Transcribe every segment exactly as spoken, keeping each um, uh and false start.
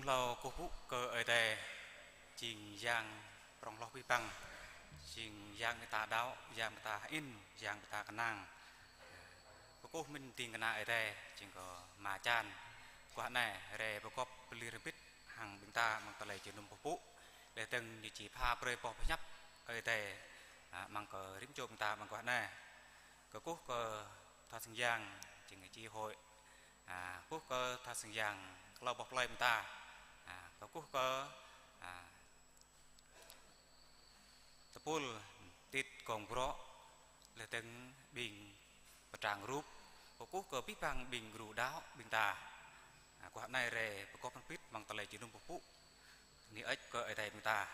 Tơlơi kơkuh pơpŭ kơ Ơi Adai, jing Yang prong hloh abih bang, jing Yang ƀing ta đaŏ, Yang ƀing ta hơĭn, Yang ƀing ta kơnang. Kơkuh mĭn ding kơna Ơi Adai, jing kơ Ama Čan. Guah anai, rai pơgop pơlir hơbĭt hăng ƀing ta amăng tơlơi jơnum pơpŭ. Laih dơ̆ng ñu či pha brơi boh pơhiăp Ơi Adai, a, amăng kơ rĭm čô ƀing ta amăng guah anai. Kơkuh kơ Tha Sing Yang, jing či hội. A, kơkuh kơ Tha Sing Yang, klâo boh plơi ƀing ta. A, kơkuh kơ, a, tơpul tit kông brŏ, laih dơ̆ng ƀing pơtrang rup, kơkuh kơ abih bang ƀing gru đaŏ ƀing ta. A, guah anai rai pơgop hơbĭt amăng tơlơi jơnum pơpŭ. Bơni hơơč kơ Ơi Adai ƀing ta.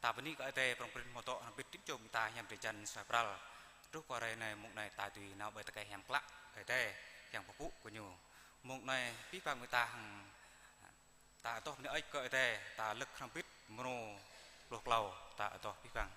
Ta bơni kơ Ơi Adai prong prin hmâo dŏ hơbĭt rĭm čô ƀing ta hiam drơi jăn suaih pral. Truh kơ hrơi anai mông anai ta dưi nao ƀơi tơkai hiam klă Ơi Adai, hiam pơpŭ kơ Ñu. Mông anai abih bang ƀing ta hăng ta adoh bơni hơơč kơ Ơi Adai, ta lơ̆k hrŏm hơbĭt mrô pluh klâo, ta adoh abih bang.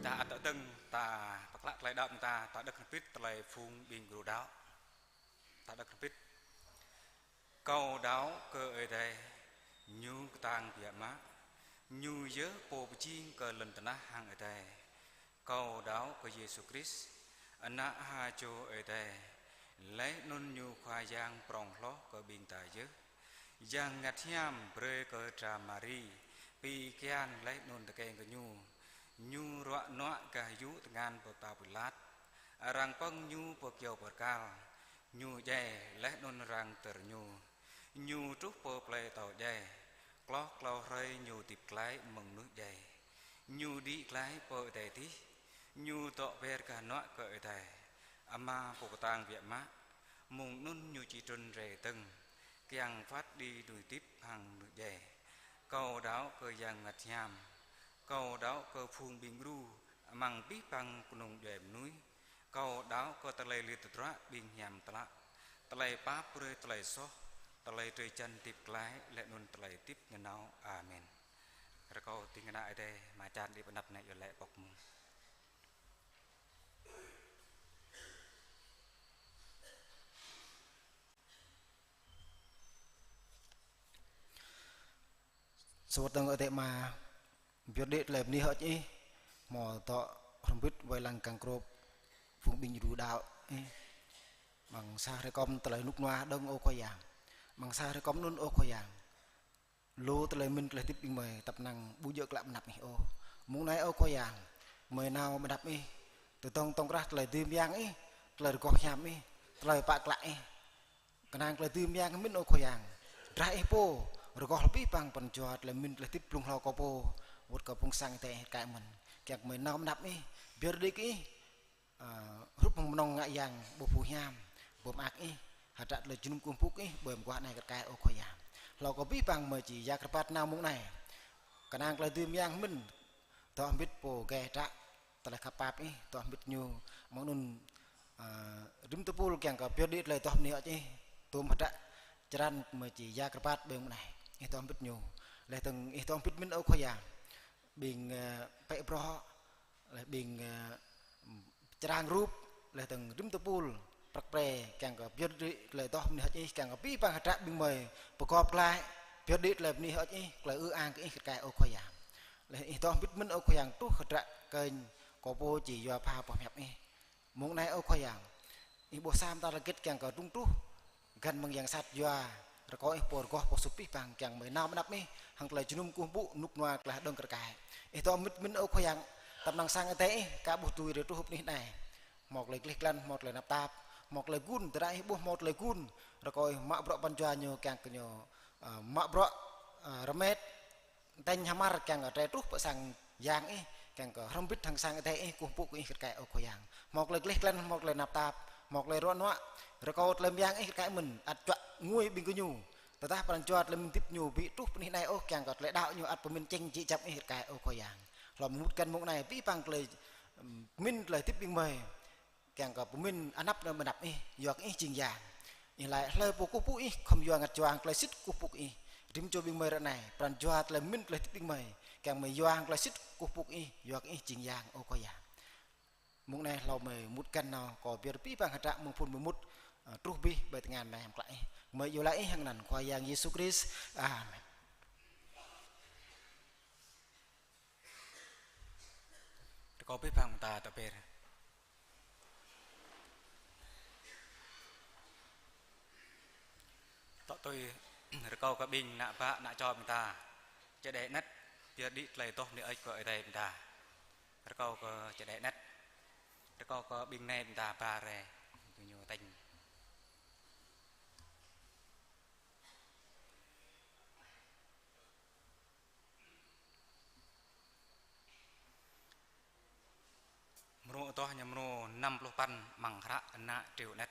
Ta ăt tơdơ̆ng, ta pơklă tơlơi đaŏ ta, ta đŏk hrŏm hơbĭt tơlơi phung ƀing gru đaŏ. Ta đŏk hrŏm hơbĭt. Kâo đaŏ kơ Ơi Adai, Ñu kơtang biă mă, Ñu yơh Pô pơjing kơ lŏn tơnah hăng adai. Kâo đaŏ kơ Yêsu Krist, Ană ha čô Ơi Adai, laih anŭn Ñu Khua Yang prŏng hloh kơ ƀing ta yơh. Yang Bơngăt Hiam brơi kơ dra Mari pi kian laih anŭn tơkeng kơ Ñu. Ñu ruă nuă gah yŭ tơngan Pôntio Pilat. Arăng pơ̆ng Ñu pơ kyâo bơrkal. Ñu djai laih anŭn arăng tơr Ñu. Ñu truh pơ plơi atâo djai. Hloh klâo hrơi Ñu hơdip glaĭ mơ̆ng mơnuih djai. Ñu đĭ glaĭ pơ adai adih. Ñu dŏ ber gah hơnuă kơ Ơi Adai Ama Pô kơtang biă mă. Mơ̆ng anŭn Ñu či trŭn rai dơ̆ng, kiăng phat kơđi mơnuih hơdip hăng mơnuih djai. Kâo đaŏ kơ Yang Bơngăt Hiam. Kâo đaŏ kơ phung ƀing gru amăng abih bang kơnung djuai mơnuih. Kâo đaŏ kơ tơlơi lir tơdruă ƀing hiam klă, tơlơi pap brơi tơlơi soh, tơlơi drơi jăn hơdip glaĭ, laih anŭn tơlơi hơdip nanao. Amen. Rơkâo ding kơna Ơi Adai mă čan đĭ pơ anăp anai iâu laĭ pŏk mơ̆ng. Sa wơ̆t dơ̆ng Ơi Adai Ama, pơyơr đĭ tơlơi bơni hơơč Ih, hmâo dŏ hrŏm hơbĭt wai lăng kiăng krŏp phung ƀing gru đaŏ Ih. Amăng sa hrơi kơm tơlơi rơnŭk rơnua dơ̆ng ơ Khua Yang. Amăng sa hrơi kơm anŭn ơ Khua Yang, lu tơlơi pơmĭn tơlơi hơdip ƀing gơmơi tăp năng ƀu djơ̆ klă pơ anăp Ih ôh. Mơ̆ng anai ơ Khua Yang, gơmơi nao pơ anăp Ih, tơdơ̆ng tŏng krah tơlơi dưi mơyang Ih, tơlơi rơgoh hiam Ih, tơlơi pơklă Ih. Kơnang tơlơi dưi mơyang pơmĭn ơ Khua Yang. Drah Ih pô, rơgoh abih bang pran jua tơlơi pơmĭn tơlơi hơdip blung hlâo kơ pô, wơ̆t kơ phung sang Ih Adai Ih rơkơi mơ̆n. Kiăng gơmơi nao pơ anăp Ih, pơyơr đĭ kơ Ih, ơ, hrup hăng mơnơ̆ng ngă yang ƀu phu hiam, ƀu mơak Ih, hơdră tơlơi jơnum kơkuh pơpŭ Ih, ƀơi mơguah anai kơ rơkơi ơ Khua Yang. Hlâo kơ abih bang gơmơi či yak rơbat nao mơ̆ng anai. Kơnang tơlơi dưi mơyang pơmĭn, dŏ hơbĭt pô geh hơdră tơlơi khăp pap Ih, dŏ hơbĭt ñu, mơ̆ng anŭn, ơ, rĭm tơpul kiăng kơ pơyơr đĭ tơlơi dŏ bơni hơơč Ih, tơm hơdră črăn gơmơi či yak rơbat ƀơi mơ̆ng anai. Ih dŏ hơbĭt ñu. Laih dơ̆ng Ih dŏ hơbĭt pơmĭn ơ Khua Yang. Ƀing, ơ, pĕ brŏ, laih ƀing, ơ, črang rup, laih dơ̆ng rĭm tơpul, prăk pre, kiăng kơ pơyơr đĭ tơlơi dŏ bơni hơơč Ih, kiăng kơ abih bang hơdră ƀing gơmơi pơgop glaĭ, pơyơr đĭ tơlơi bơni hơơč Ih, tơlơi ư ang kơ Ih kơ rơkơi ơ Khua Yang. Laih Ih dŏ hơbĭt pơmĭn ơ Khua Yang truh hơdră kơnh kơ pô či yua pha boh hiăp Ih. Mơ̆ng anai ơ Khua Yang, Ih ƀuh sa mơta tơlơi hơget kiăng kơ dŏng truh găn mơ̆ng yang sat yua, rơkâo Ih pô rơgoh pô sŭp abih bang kiăng gơmơi nao pơ anăp Ih, hăng tơlơi jơnum kơkuh pơpŭ rơnŭk rơnua tơlơi dơ̆ng kơ rơkơi. Ih dŏ hơbĭt pơmĭn ơ Khua Yang, tăp năng sang Ih Adai Ih, aka ƀuh tui rai truh pơ anih anai. Hmâo tơlơi gleh glăn, hmâo tơlơi tơnap tap, hmâo tơlơi gun, tơdah Ih ƀuh hmâo tơlơi gun, rơkâo Ih mă bruă pran jua ñu kiăng kơ ñu, ơ, mă bruă, ơ, rơmet, tañ hơmar kiăng kơ rai truh pơ sang Yang Ih, kiăng kơ hrŏm hơbĭt hăng sang Ih Adai Ih, kơkuh pơpŭ kơ Ih kơ rơkơi ơ Khua Yang. Hmâo tơlơi gleh glăn, hmâo tơlơi tơnap tap, hmâo tơlơi ruă nuă, rơkâo tơlơi mơyang Ih kơ rơkơi mơ̆n, ăt čuă ngui ƀing gơñu. Tơdah pran jua tơlơi pơmĭn hơdip ñu ƀu truh pơ anih anai ôh, kiăng kơ tơlơi đaŏ ñu ăt pơmĭn čeng jĕ jăp Ih kơ rơkơi ơ Khua Yang. Hlâo mơmŭt găn mơ̆ng anai, abih bang tơlơi, ưm, pơmĭn tơlơi hơdip ƀing gơmơi. Kiăng kơ pơmĭn anăp nao pơ anăp Ih, yua kơ Ih jing Yang. Ih laĭ hlơi pô kơkuh pơpŭ Ih, khŏm yua ngăt juang tơlơi sĭt kơkuh pơpŭ kơ Ih. Rĭm čô ƀing gơmơi ră anai, pran jua tơlơi pơmĭn tơlơi hơdip ƀing gơmơi, kiăng gơmơi yua hăng tơlơi sĭt kơkuh pơpŭ kơ Ih, yua kơ Ih jing Yang, ơ Khua Yang. Mơ̆ng anai hlâo gơmơi mŭt găn nao, kâo pơyơr abih bang hơdră mơ̆ng phŭn gơmơi mŭt, ơ, truh abih ƀơi tơngan mơnai hiam klă Ih. Gơmơi iâu laĭ Ih hăng anăn Khua Yang Yêsu Krist. Amen. Rơkâo abih bang ƀing ta dŏ ber. Dŏ tui, rơkâo kơ ƀing ană bă, ană čô ƀing ta, čơđai anet, pơyơr đĭ tơlơi dŏ bơni hơơč kơ Ơi Adai ƀing ta. Rơkâo kơ čơđai anet. Rơkâo kơ ƀing nai ƀing ta ba rai, gơñu tañ. Mrô adoh ñu mrô năm pluh păn, amăng hră ană triu anet.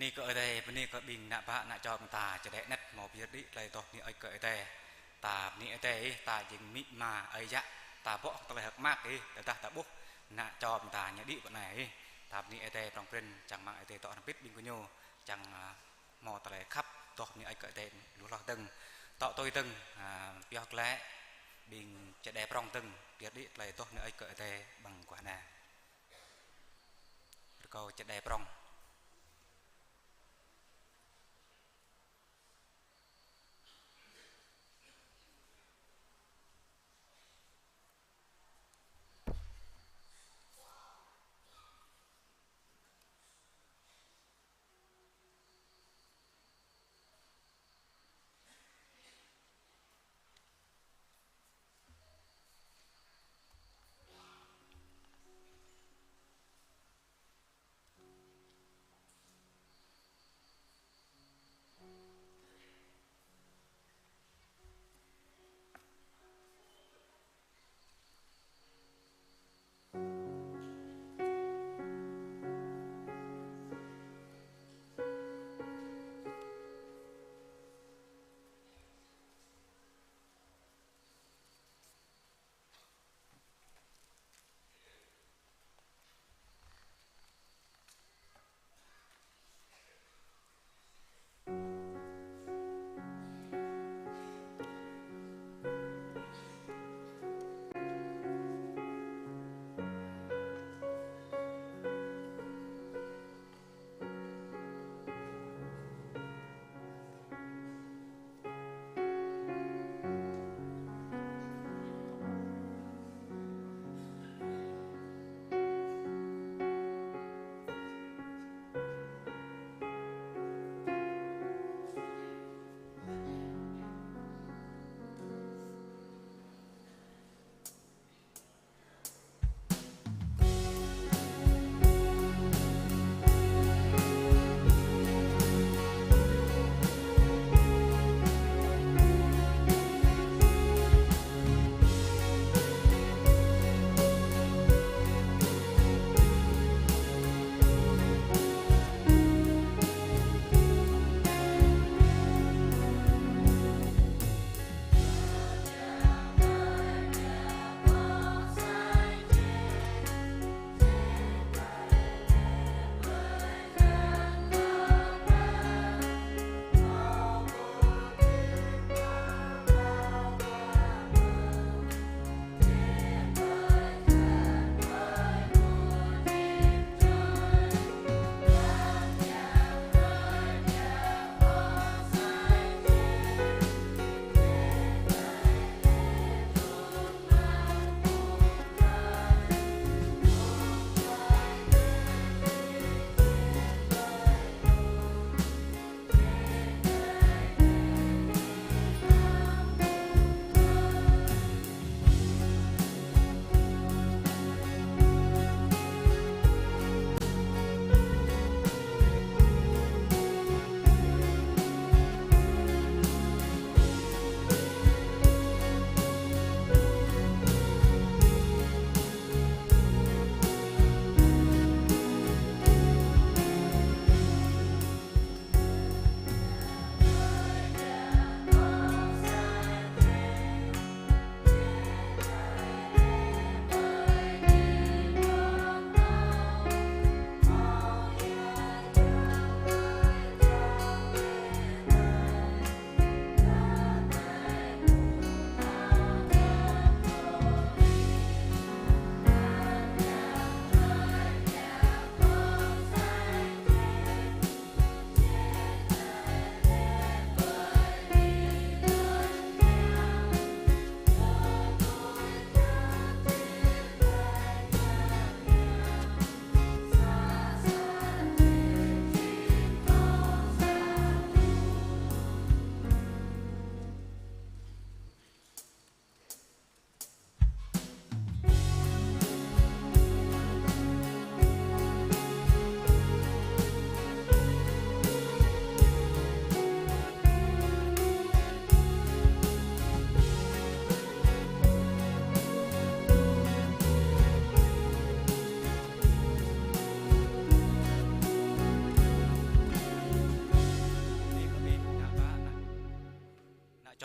Bơni kơ Ơi Adai, bơni kơ ƀing ană bă, ană čô ƀing ta, čơđai anet hmâo pơyơr đĭ tơlơi adoh bơni Ơi kơ Ơi Adai. Ta bơni Ơi Adai ih, ta jing amĭ ama, ơi yă, ta bŏ hăng tơlơi hơ̆k mơak ih, tơdah ta ƀuh ană čô ƀing ta ñu đĭ pơ anai ih. Ta bơni Ơi Adai prŏng prin, čang rơmang Ơi Adai dŏ hrŏm hơbĭt ƀing gơñu, čang, a, hmâo tơlơi khăp adoh bơni Ơi kơ Ơi Adai lu hloh dơ̆ng. Tŏ tui dơ̆ng, a, pioh glaĭ, ƀing čơđai prŏng dơ̆ng, pơyơr đĭ tơlơi adoh bơni Ơi kơ Ơi Adai ƀơi guah anai. Rơkâo čơđai prŏng.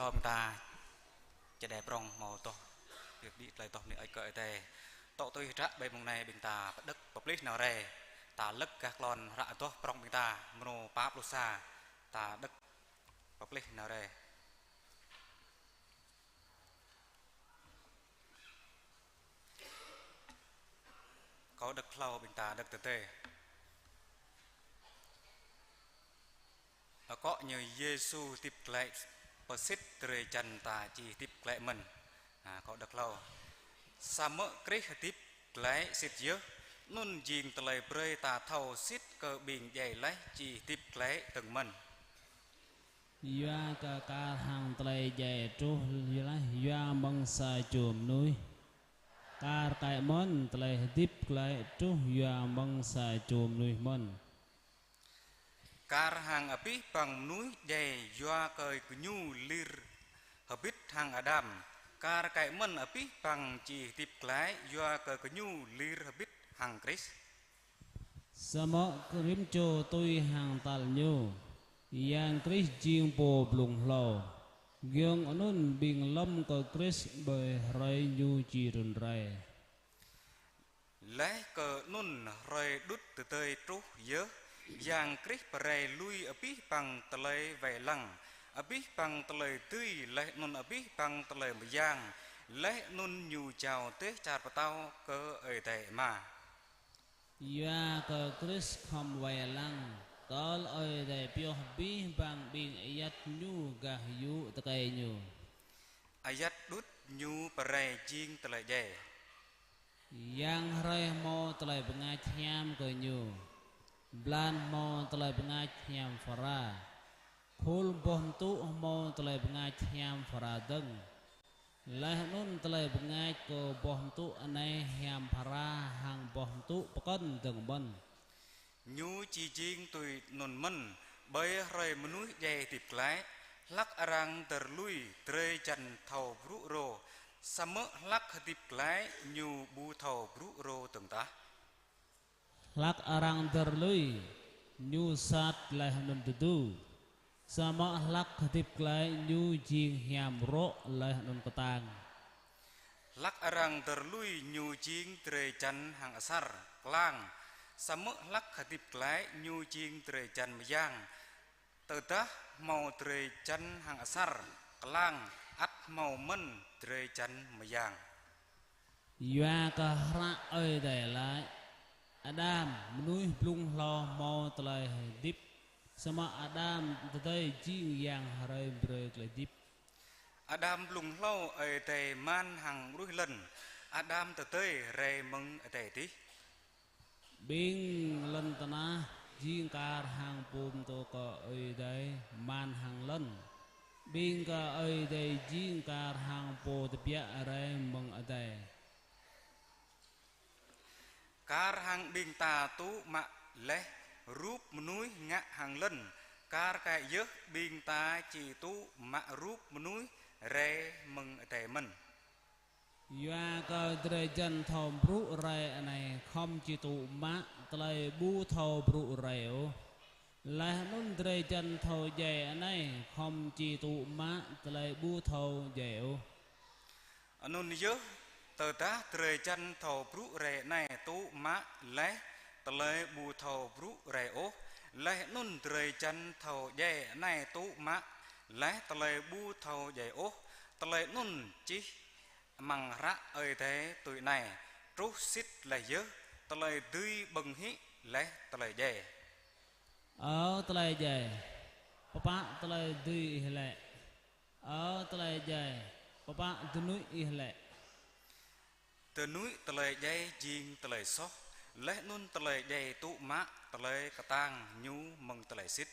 Ƀing ta čơđai prong hmâo adoh, pơđĭ tơlơi adoh bơni hơơč kơ Ơi Adai. Tŏ tui hră ƀơi mông anai ƀing ta pơđŏk pơplih nao rai. Ta lơ̆k gah klon hră adoh prong ƀing ta, mrô pă pluh sa, ta đŏk pơplih nao rai. Kâo đŏk hlâo, ƀing ta đŏk tơdơi. Akŏ ñu Yêsu hơdip glaĭ pơsĭt drơi jăn ta či hơdip glaĭ mơ̆n. Ha, kâo đŏk hlâo. Samơ̆ Krist hơdip glaĭ sĭt yơh, anŭn jing tơlơi brơi ta thâo sĭt kơ ƀing djai laih či hơdip glaĭ dơ̆ng mơ̆n. Yua kơ kar hăng tơlơi djai truh laih yua mơ̆ng sa čô mơnuih, kar kaĭ mơ̆n tơlơi hơdip glaĭ truh yua mơ̆ng sa čô mơnuih mơ̆n. Kar hăng abih bang mơnuih djai yua kơ gơñu lir hơbĭt hăng Ađam, kar kaĭ mơ̆n abih bang či hơdip glaĭ yua kơ gơñu lir hơbĭt hăng Krist. Samơ̆ rĭm čô tui hăng tal ñu, Yang Krist jing pô blung hlâo, giŏng anŭn ƀing lŏm kơ Krist ƀơi hrơi ñu či trŭn rai. Laih kơ anŭn hrơi đŭt tơdơi truh yơh, Yang Krist pơrai lui abih bang tơlơi wai lăng, abih bang tơlơi dưi, laih anŭn abih bang tơlơi mơyang, laih anŭn ñu jao dêh čar pơtao kơ Ơi Adai Ama. Yua kơ Krist khŏm wai lăng, tơl Ơi Adai pioh abih bang ƀing ayăt ñu gah yŭ tơkai ñu. Ayăt đŭt ñu pơrai jing tơlơi djai. Yang hrơi hmâo tơlơi bơngač hiam kơ ñu. Blan hmâo tơlơi bơngač hiam phara. Khul boh pơtŭ hmâo tơlơi bơngač hiam phara dơ̆ng. Laih anŭn tơlơi bơngač kơ boh pơtŭ anai hiam phara hăng boh pơtŭ pơkŏn dơ̆ng mơ̆n. Ñu či jing tui anŭn mơ̆n, ƀơi hrơi mơnuih djai hơdip glaĭ, hlăk arăng dơr lui, drơi jăn thâo brŭ rô, samơ̆ hlăk hơdip glaĭ, ñu ƀu thâo brŭ rô dơ̆ng tah. Hlăk arăng dơr lui, ñu sat laih anŭn tơdu. Samơ̆ hlăk hơdip glaĭ ñu jing hiam rŏ laih anŭn kơtang. Hlăk arăng dơr lui ñu jing drơi jăn hăng asar, klang. Samơ̆ hlăk hơdip glaĭ ñu jing drơi jăn mơyang. Tơdah hmâo drơi jăn hăng asar, klang, ăt hmâo mơ̆n drơi jăn mơyang. Yua kơ hră Ơi Adai laĭ: Ađam, mơnuih blung hlâo hmâo tơlơi hơdip, samơ̆ Ađam tơdơi jing yang hrơi brơi tơlơi hơdip. Ađam blung hlâo Ơi Adai man hăng mơnuih lŏn, Ađam tơdơi rai mơ̆ng adai adih. Ƀing lŏn tơnah jing kar hăng pô pơtô kơ Ơi Adai man hăng lŏn. Ƀing kơ Ơi Adai jing kar hăng pô tơbiă rai mơ̆ng adai. Kar hăng ƀing ta tŭ mă laih rup mơnuih ngă hăng lŏn, kar kaĭ yơh ƀing ta či tŭ mă rup mơnuih rai mơ̆ng adai mơ̆n. Yua kơ drơi jăn thâo brŭ rai anai khŏm či tŭ mă tơlơi ƀu thâo brŭ rai ôh. Laih anŭn drơi jăn thâo djai anai khŏm či tŭ mă tơlơi ƀu thâo djai ôh. Anŭn yơh, tơdah drơi jăn thâo brŭ rai anai tŭ mă laih tơlơi ƀu thâo brŭ rai ôh, laih anŭn drơi jăn thâo djai anai tŭ mă laih tơlơi ƀu thâo djai ôh, tơlơi anŭn čih amăng hră Ơi Adai tui anai: Truh sĭt laih yơh, tơlơi dưi ƀơ̆ng hĭ laih tơlơi djai. Ơ tơlơi djai, pơpă tơlơi dưi ih lĕ? Ơ tơlơi djai, pơpă dơnuĭ ih lĕ? Dơnuĭ tơlơi djai jing tơlơi soh, laih anŭn tơlơi djai tŭ mă tơlơi kơtang ñu mơ̆ng tơlơi sĭt.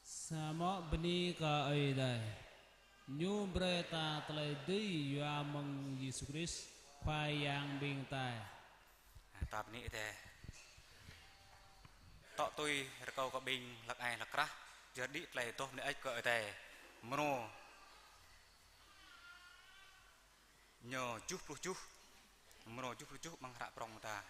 Samơ̆ bơni kơ Ơi Adai, ñu brơi ta tơlơi dưi yua mơ̆ng Yêsu Krist, Khua Yang ƀing ta. Ta bơni Ơi Adai. Tŏ tui rơkâo kơ ƀing hlăk ai hlăk krah, čơđai tơlơi adoh bơni hơơč kơ Ơi Adai. Mrô ñu juh pluh juh, mrô juh pluh juh amăng hră prong ta.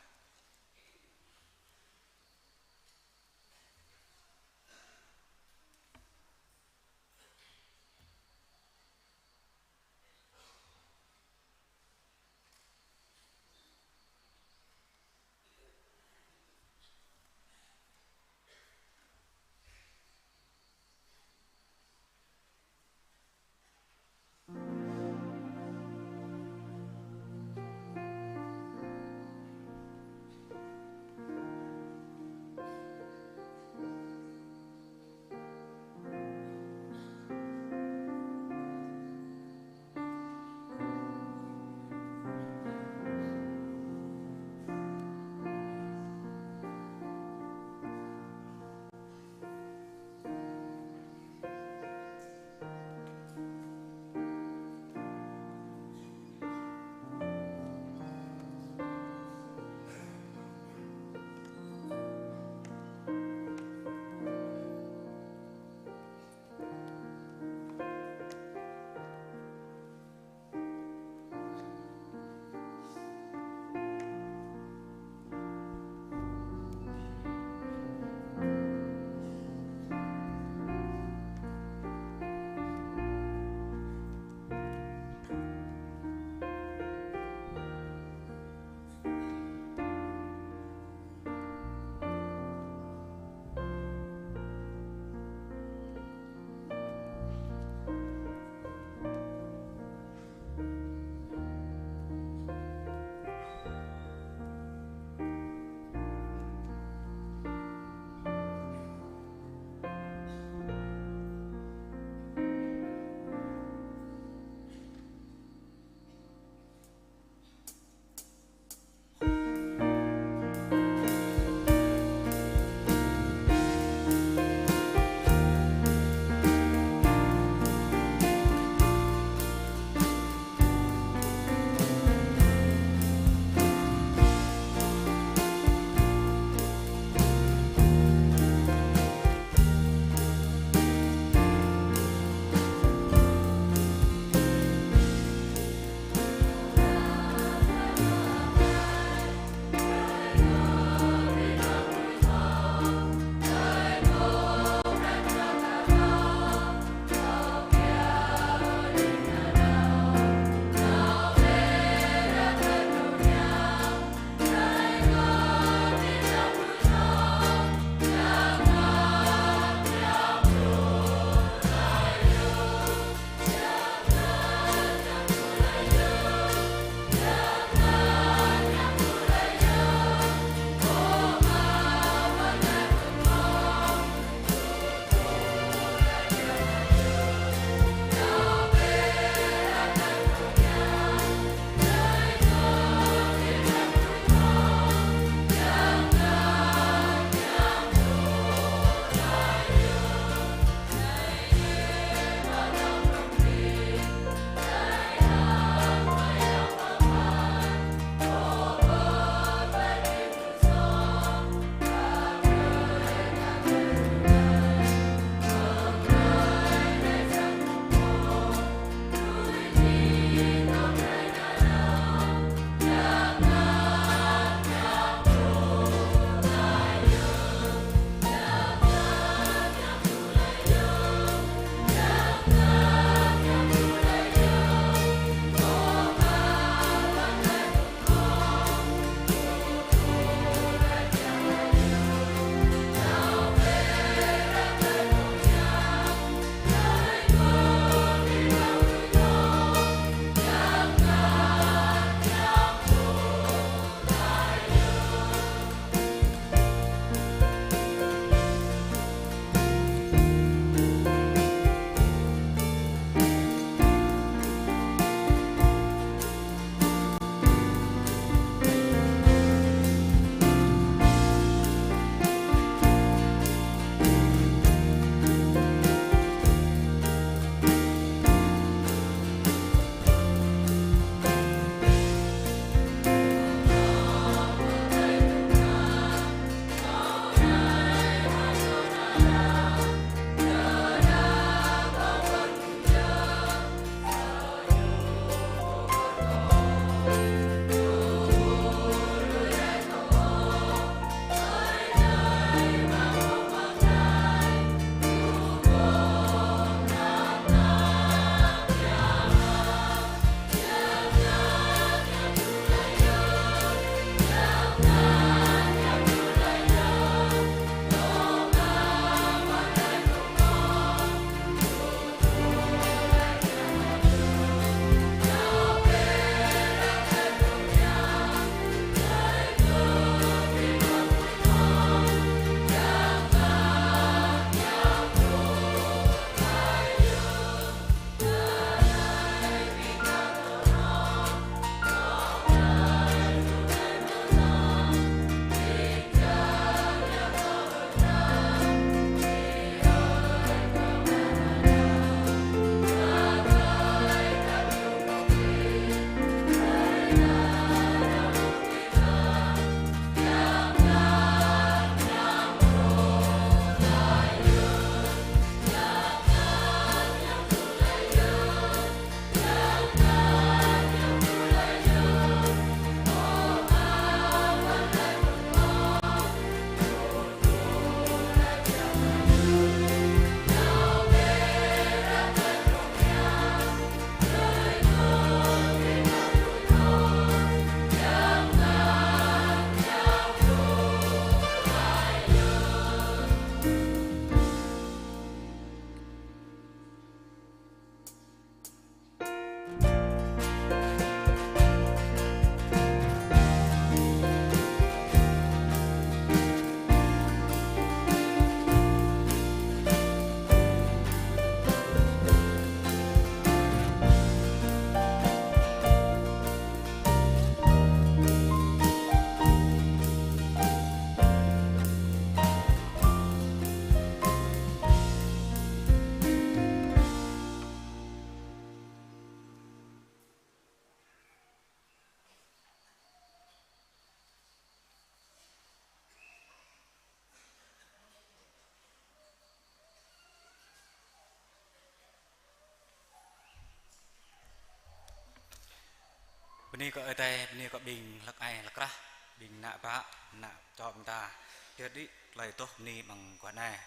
Bơni kơ Ơi Adai, bơni kơ ƀing hlăk ai hlăk krah, ƀing ană bă, ană čô ƀing ta. Yua đĭ tơlơi adoh bơni mơ̆ng guah anai.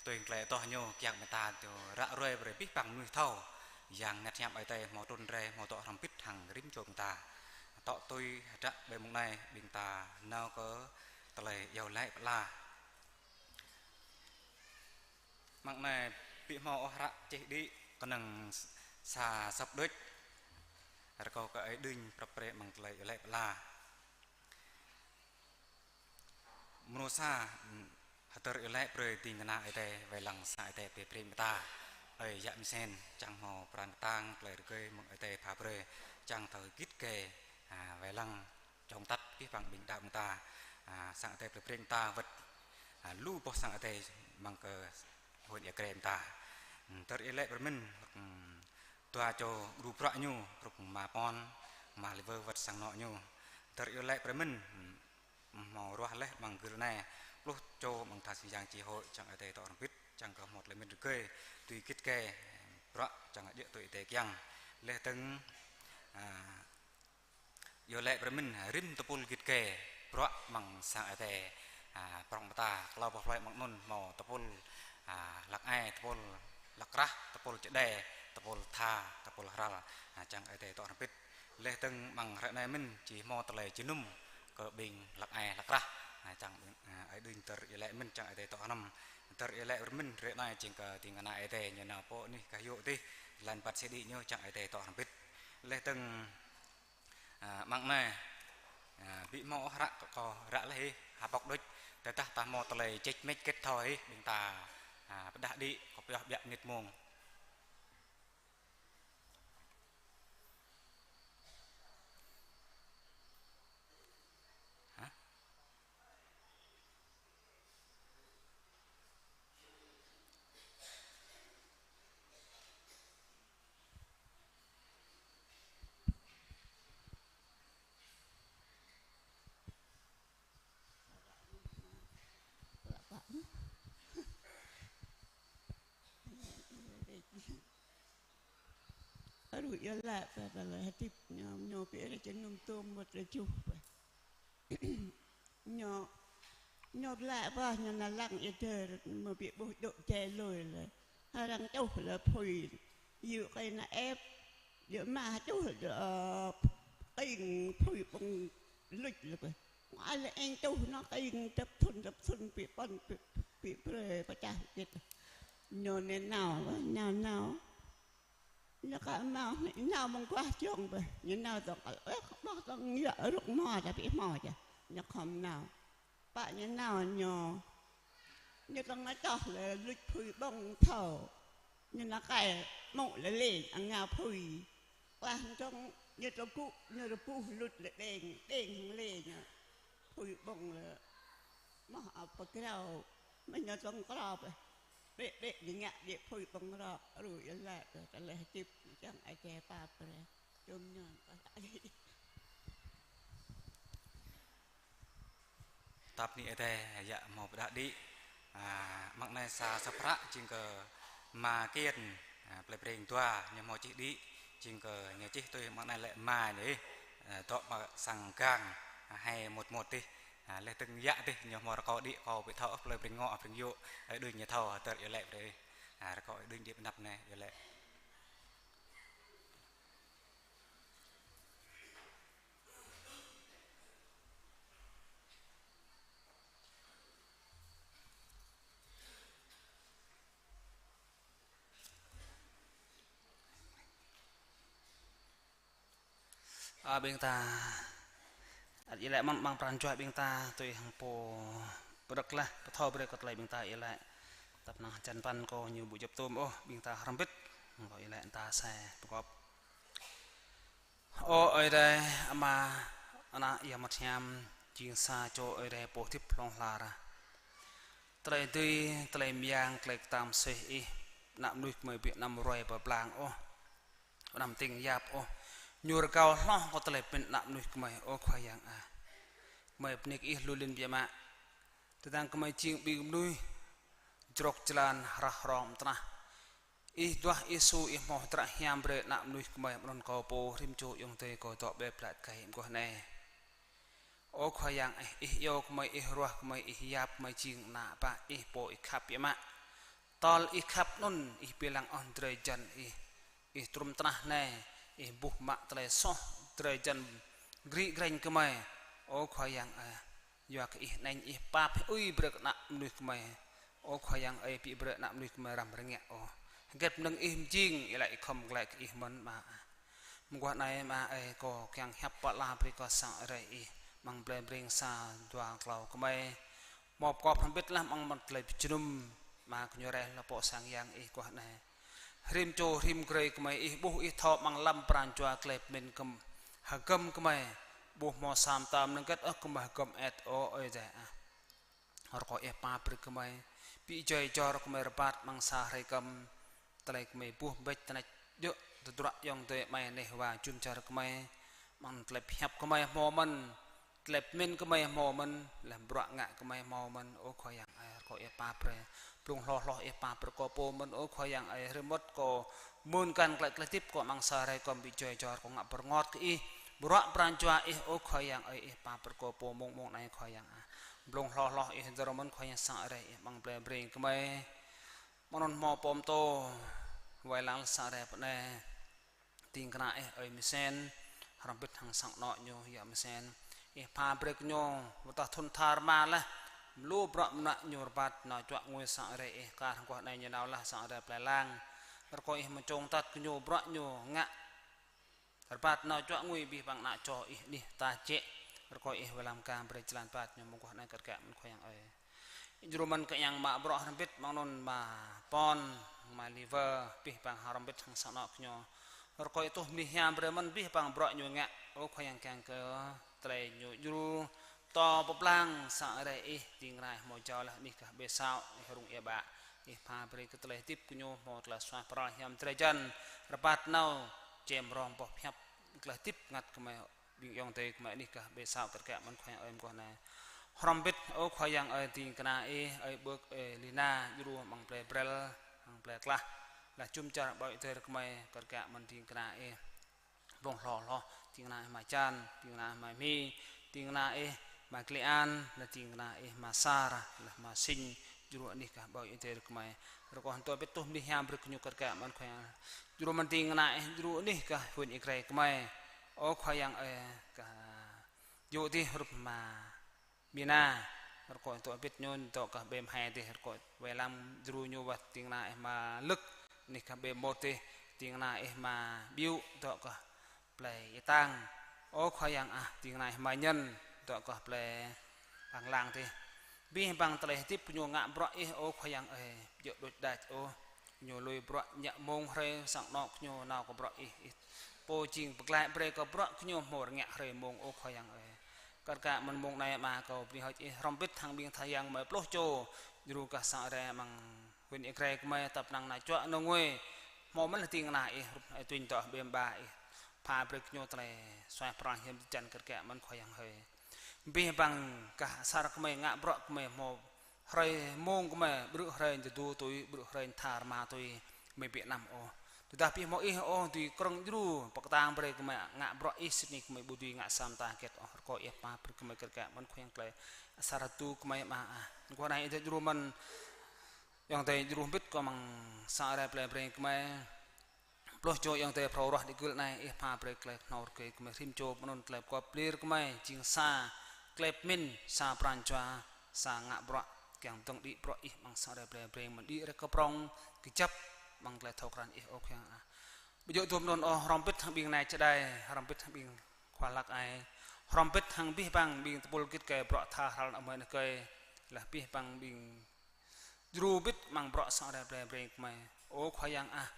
Tui tơlơi adoh ñu kiăng ƀing ta, ñu ră ruai brơi abih bang mơnuih thâo. Yang Bơngăt Hiam Ơi Adai hmâo trŭn rai, hmâo dŏ hrŏm hơbĭt hăng rĭm čô ƀing ta. Tŏ tui hră ƀơi mông anai, ƀing ta nao kơ tơlơi iâu laĭ pơala. Mơ̆ng anai ƀu hmâo ôh hră čih đĭ, kơnơ̆ng sa sŏp đôč. Rơkâo kơ Ơi Đưm prăp pre mơ̆ng tơlơi iâu laĭ pơala. Mrô sa, hơdơr iâu laĭ brơi ding kơna Ơi Adai, wai lăng sang Ơi Adai brơi brơi mơta. Ơi Yă Mơsen, čang hmâo pran kơtang, tơlơi rơgơi mơ̆ng Ơi Adai pha brơi, čang thâo git gai, a, wai lăng čong tăt abih bang ƀing đaŏ mơta, a, sang Ơi Adai brơi brơi mơta wơ̆t, a, lu boh sang Ơi Adai mơ̆ng kơ huyện Ia Grai mơta. Hơdơr iâu laĭ brơi mơ̆n, ưm, dua čô gru bruă ñu, hrup ama Pon, ama Lê Vơ wơ̆t sang anŏ ñu. Hơdơr iâu laĭ brơi mơ̆n, ưm, hmâo ruah laih mơ̆ng gưl anai, pluh čô mơ̆ng tha sing yang chi hội, čang Ơi Adai dŏ hrŏm hơbĭt, čang kơ hmâo tơlơi mĭn rơgơi, tui git gai, bruă čang djơ̆ tui Ơi Adai kiăng. Laih dơ̆ng, a, iâu laĭ brơi mơ̆n, rĭm tơpul git gai, bruă mơ̆ng sang Ơi Adai, a, prŏng mơta, klâo boh plơi mơ̆ng anŭn hmâo tơpul, a, hlăk ai, tơpul hlăk krah, tơpul čơđai, tơpul tha, tơpul hral, a, čang Ơi Adai dŏ hrŏm hơbĭt. Laih dơ̆ng mơ̆ng hrơi anai mơ̆n či hmâo tơlơi jơnum kơ ƀing hlăk ai hlăk krah. A, čang, a, Ơi Đưm hơdơr iâu laĭ mơ̆n čang Ơi Adai dŏ hrŏm. Hơdơr iâu laĭ brơi mơ̆n hrơi anai jing kơ ding kơna Ơi Adai ñu nao pơ anih gah yŏ adih, lăng băt sĭ đĭ ñu čang Ơi Adai dŏ hrŏm hơbĭt. Laih dơ̆ng, a, mơ̆ng anai, a, ƀu hmâo ôh hră kơ kâo ră laih ih, ha pŏk đôč, tơdah ta hmâo tơlơi čĕč mĕč kĕt thâo ih, ƀing ta, a, pơdah đĭ, kâo pioh ƀiă mơnit mông. Hă? Rui ia lĕ pơ tơlơi hơdip ñu, ñu ƀu rai jơnum tôm mơ̆t rơjuh pơ. Ñu, ñu lĕ pơ ñu nao lăng ia dơr mơ̆ ƀu ƀuh dŏ jai lui lĕ. Arăng čuh lĕ apui. Yua kơ ană ĕp. Yua mă čuh lĕ, ơ, kơing apui ƀơ̆ng luč lĕ pơ. Ai lĕ eng čuh nao kơing dăp thŭn dăp thŭn ƀu pơ̆n ƀu, ƀu brơi pơčah jĕt. Ñu anai nao, nao, nao. Ñu kơ nao, nao mơguah jŏng bĕ. Ñu nao dŏng kơ, ơ, kơ ƀuh dŏng yua rŭk hmua čă, ƀu hmua čă. Ñu khŏm nao. Pă ñu nao ñu. Ñu dŏng nao čoh lĕ luč apui ƀơ̆ng thâo. Ñu nao kai mŭk lĕ lêng, angao apui. Klah dŏng ñu dŏng gŭ, ñu rơbuh luč lĕ đeng, đeng hăng lêng ñu. Apui ƀơ̆ng lĕ. Mơ̆ ăp pơkrao, mơ̆ ñu dŏng krao bĕ. Bĕ, bĕ, ñu ngă djĕ apui ƀơ̆ng rŏk, rui ia lĕ, tơlơi hơdip, čang Ơi Adai pap brơi. Čum ñu, kơ tăk. Tap ni Ơi Adai, yă hmâo pơdah đĭ. A, mơ̆ng anai sa sŏp hră, jing kơ ama Kiên, a, plei Breng dua, ñu hmâo čih đĭ, jing kơ ñu čih tui mơ̆ng anai lĕ ama ñu ih, a, dŏ mă sang gang, a, hai một một tih. A, laih dơ̆ng yă tih ñu hmâo rơkâo đĭ kâo ƀu thâo ôh plei Breng Ngŏ, Breng Yŏ, Ơi Đưm ñu thâo hơdơr iâu laĭ brơi. A, rơkâo Ơi Đưm đĭ pơnăp anai iâu laĭ. A, ƀing ta ăt iâu laĭ mơ̆n amăng pran jua ƀing ta tui hăng pô pơđŏk laih, pơthâo brơi kơ tơlơi ƀing ta iâu laĭ. Tăp năng hơjăn păn kâo ñu ƀu djŏp tôm ôh, ƀing ta hrŏm hơbĭt. Kâo iâu laĭ ta sa pơkŏp. Ơ Ơi Adai, Ama, Ană, Yang Bơngăt Hiam, jing sa čô Ơi Adai pô hơdip hlŏng lar. Tơlơi dưi, tơlơi mơyang, tơlơi kơtang mơsêh Ih, ană mơnuih gơmơi ƀu anăm ruai pơblang ôh, anăm tĭng yap ôh. Ñu rơgao hloh kơ tơlơi pơmĭn ană mơnuih gơmơi, ơ Khua Yang ah. Gơmơi bơni kơ Ih lu lin biă mă. Tơdang gơmơi jing ƀing mơnuih jrŏk jơlan hrah hrong mơtnah, Ih duah Yêsu, Ih hmâo hdră hiam brơi ană mơnuih gơmơi, anŭn kâo pô rĭm čô ayŏng adơi kâo dŏ ƀơi plă tơkai mơguah anai. Ơ Khua Yang, Ih, Ih iâu gơmơi, Ih ruah gơmơi, Ih yap gơmơi jing ană bă Ih pô Ih khăp biă mă. Tơl Ih khăp anŭn, Ih ƀu lăng ôh drơi jăn Ih. Ih trŭm tơnah anai, Ih buh mă tơlơi soh drơi jăn gri grêñ gơmơi. Ơ Khua Yang ơi, yua kơ Ih anai Ih pap ui brơi kơ ană mơnuih gơmơi. Ơ Khua Yang ơi, ƀu brơi ană mơnuih gơmơi răm rơngiă ôh. Hơget mơnơ̆ng Ih mơjing, Ih laĭ Ih khŏm glaĭ kơ Ih mơ̆n Ama. Mơguah anai Ama ơi, kâo kiăng hiăp pơala brơi kơ sang Ơi Adai Ih, amăng plei Breng sa dua klâo gơmơi. Hmâo pơkŏp hrŏm hơbĭt laih amăng mơ̆n tơlơi pơjơnum, Ama gơñu rai lŏ pơ sang Yang Ih mơguah anai. Rĭm čô rĭm grơi gơmơi Ih ƀuh Ih thâo amăng lăm pran jua tơlơi pơmĭn gơm, hơgŏm gơmơi, ƀu hmâo sa mơta mơnơ̆ng hơget ôh gơmơi hơgŏm et ôh Ơi Adai ah. Rơkâo Ih pap brơi gơmơi, ƀu djơ̆ jor gơmơi rơbat amăng sa hrơi kơm, tơlơi gơmơi ƀuh ƀĕč tơnĕč djơ̆ tơdruă ayŏng adơi amai neh wa jum dar gơmơi, amăng tơlơi pơhiăp gơmơi hmâo mơ̆n, tơlơi pơmĭn gơmơi hmâo mơ̆n, laih bruă ngă gơmơi hmâo mơ̆n. Ơ Khua Yang ơi, rơkâo Ih pap brơi, blung hloh hloh Ih pap brơi kâo pô mơ̆n. Ơ Khua Yang ơi, rơmơ̆t kâo mơ̆n găn glaĭ tơlơi hơdip kâo amăng sa hrơi kâo ƀu djơ̆ jor, kâo ngă pơrơngot kơ Ih, bruă pran jua Ih. Ơ Khua Yang ơi, Ih pap brơi kâo pô mông mông anai Khua Yang ah. Blung hloh hloh Ih dơ̆r mơ̆n Khua Yang sang Ơi Adai Ih amăng plei Breng gơmơi. Mơ̆ng anŭn hmâo pô pơtô wai lăng sang Ơi Adai pơ anai. Ding kơna Ih Ơi Mơsen, hrŏm hơbĭt hăng sang anŏ ñu Yă Mơsen. Ih pap brơi kơ ñu, wơ̆t tơdah thŭn tha rơma laih, mơ̆ lu bruă mơnuă ñu rơbat nao čuă ngui sang Ơi Adai Ih, kar hăng mơguah anai ñu nao laih sang Ơi Adai plei lăng. Rơkâo Ih mơčông tăt kơ ñu bruă ñu ngă rơbat nao čuă ngui abih bang ană čô Ih anih ta jĕ. Rơkâo Ih wai lăng kah brơi jơlan rơbat ñu mơguah anai kơt kă mơ̆n Khua Yang ơi. Djru mơ̆n kơ yang mă bruă hrŏm hơbĭt amăng anŭn Ama Pon, Ama Liver, abih bang hrŏm hơbĭt hăng sang anŏ gơñu. Rơkâo Ih tuh mơnuih hiam brơi mơ̆n abih bang bruă ñu ngă. Ơ Khua Yang kiăng kơ tơlơi ñu djru pơtô pơblang sang Ơi Adai Ih, ding kơna Ih hmâo jao laih anih gah ƀơi Săo, Ih rŭng ia ƀă. Ih pap brơi kơ tơlơi hơdip gơñu hmâo tơlơi suaih pral hiam drơi jăn, rơbat nao čem rong boh pơhiăp tơlơi hơdip bơngăt gơmơi, ƀing ayŏng adơi gơmơi anih gah ƀơi Săo kơt kă mơ̆n Khua Yang ơi mơguah anai. Hrŏm hơbĭt ơ Khua Yang ơi, ding kơna Ih, Ơi Bơk, Ơi Lina, djru amăng plei Brel, amăng plei Klah, laih jum dar ƀơi adai gơmơi kơt kă mơ̆n ding kơna Ih. Blung hloh hloh, ding kơna Ih Ama Čan, ding kơna Ih Ama Hmi, ding kơna Ih Ama Klian, laih ding kơna Ih Ama Sar, laih Ama Sing, djru anih gah ƀơi adai gơmơi. Rơkâo hơntô ƀĕt tuh mơnuih hiam brơi kơ ñu kơt kă mơ̆n Khua Yang. Djru mơ̆n ding kơna Ih, djru anih gah huyện Ia Grai gơmơi. Ơ Khua Yang ơi, gah yŭ dih hrup Ama Mina, rơkâo hơntô ƀĕt ñu dŏ gah ƀơi Mơhai dih, rơkâo wai lăng djru ñu wơ̆t ding kơna Ih Ama Lơk, anih gah ƀơi Môt dih, ding kơna Ih Ama Biu dŏ gah plei Ia Tang. Ơ Khua Yang ah, ding kơna Ih Ama Nhân dŏ gah plei Păng Lang dih. Abih bang tơlơi hơdip gơñu ngă bruă Ih, ơ Khua Yang ơi, djơ̆ đôč đač ôh. Gơñu lui bruă ñă mông hrơi sang anŏ gơñu nao kơ bruă Ih, Ih pô jing pơglaĭ brơi kơ bruă gơñu hmâo rơngiă hrơi mông, ơ Khua Yang ơi. Kơt kă mơ̆n mông anai Ama kâo bơni hơơč Ih hrŏm hơbĭt hăng ƀing tha yang gơmơi pluh čô, djru gah sang Ơi Adai amăng huyện Ia Grai gơmơi, tăp năng nao čuă nao ngui, hmâo mơ̆n laih ding kơna Ih, hrup Ơi Tuñ dŏ ƀơi Mơba, Ih pap brơi kơ ñu tơlơi suaih pral hiam drơi jăn kơt kă mơ̆n Khua Yang hơi. Abih bang gah asar gơmơi ngă bruă gơmơi hmâo hrơi mông gơmơi, ƀrư̆ hrơi tơdu tui, ƀrư̆ hrơi tha rơma tui, gơmơi ƀu anăm ôh. Tơdah ƀu hmâo Ih ôh, dưi krơ̆ng djru pơkơtang brơi gơmơi ngă bruă Ih sĭt nik gơmơi ƀu dưi ngă sa mơta hơget ôh. Rơkâo Ih pap brơi gơmơi kơt kă mơ̆n Khua Yang tơlơi asar tơdu gơmơi Ama ah. Mơguah anai Ih djru mơ̆n ayŏng adơi djru hơbĭt kơ amăng sang Ơi Adai plei Breng gơmơi. Pluh čô ayŏng adơi phrâo ruah đĭ gưl anai, Ih pap brơi tơlơi kơhnâo rơgơi gơmơi rĭm čô, mơ̆ng anŭn tơlơi pơgop pơlir gơmơi jing sa tơlơi pơmĭn, sa pran jua, sa ngă bruă, kiăng dơ̆ng đĭ bruă Ih amăng sang Ơi Adai plei Breng mơ̆n đĭ rai kơ prŏng kơjăp amăng tơlơi thâo krăn Ih, ơ Khua Yang ah. Ƀu djơ̆ dôm anŭn ôh, hrŏm hơbĭt hăng ƀing nai čơđai, hrŏm hơbĭt hăng ƀing khua hlăk ai, hrŏm hơbĭt hăng abih bang ƀing tơpul git gai bruă tha hrăl ană mơi ană kơi, laih abih bang ƀing djru hơbĭt amăng bruă sang Ơi Adai plei Breng gơmơi. Ơ Khua Yang ah,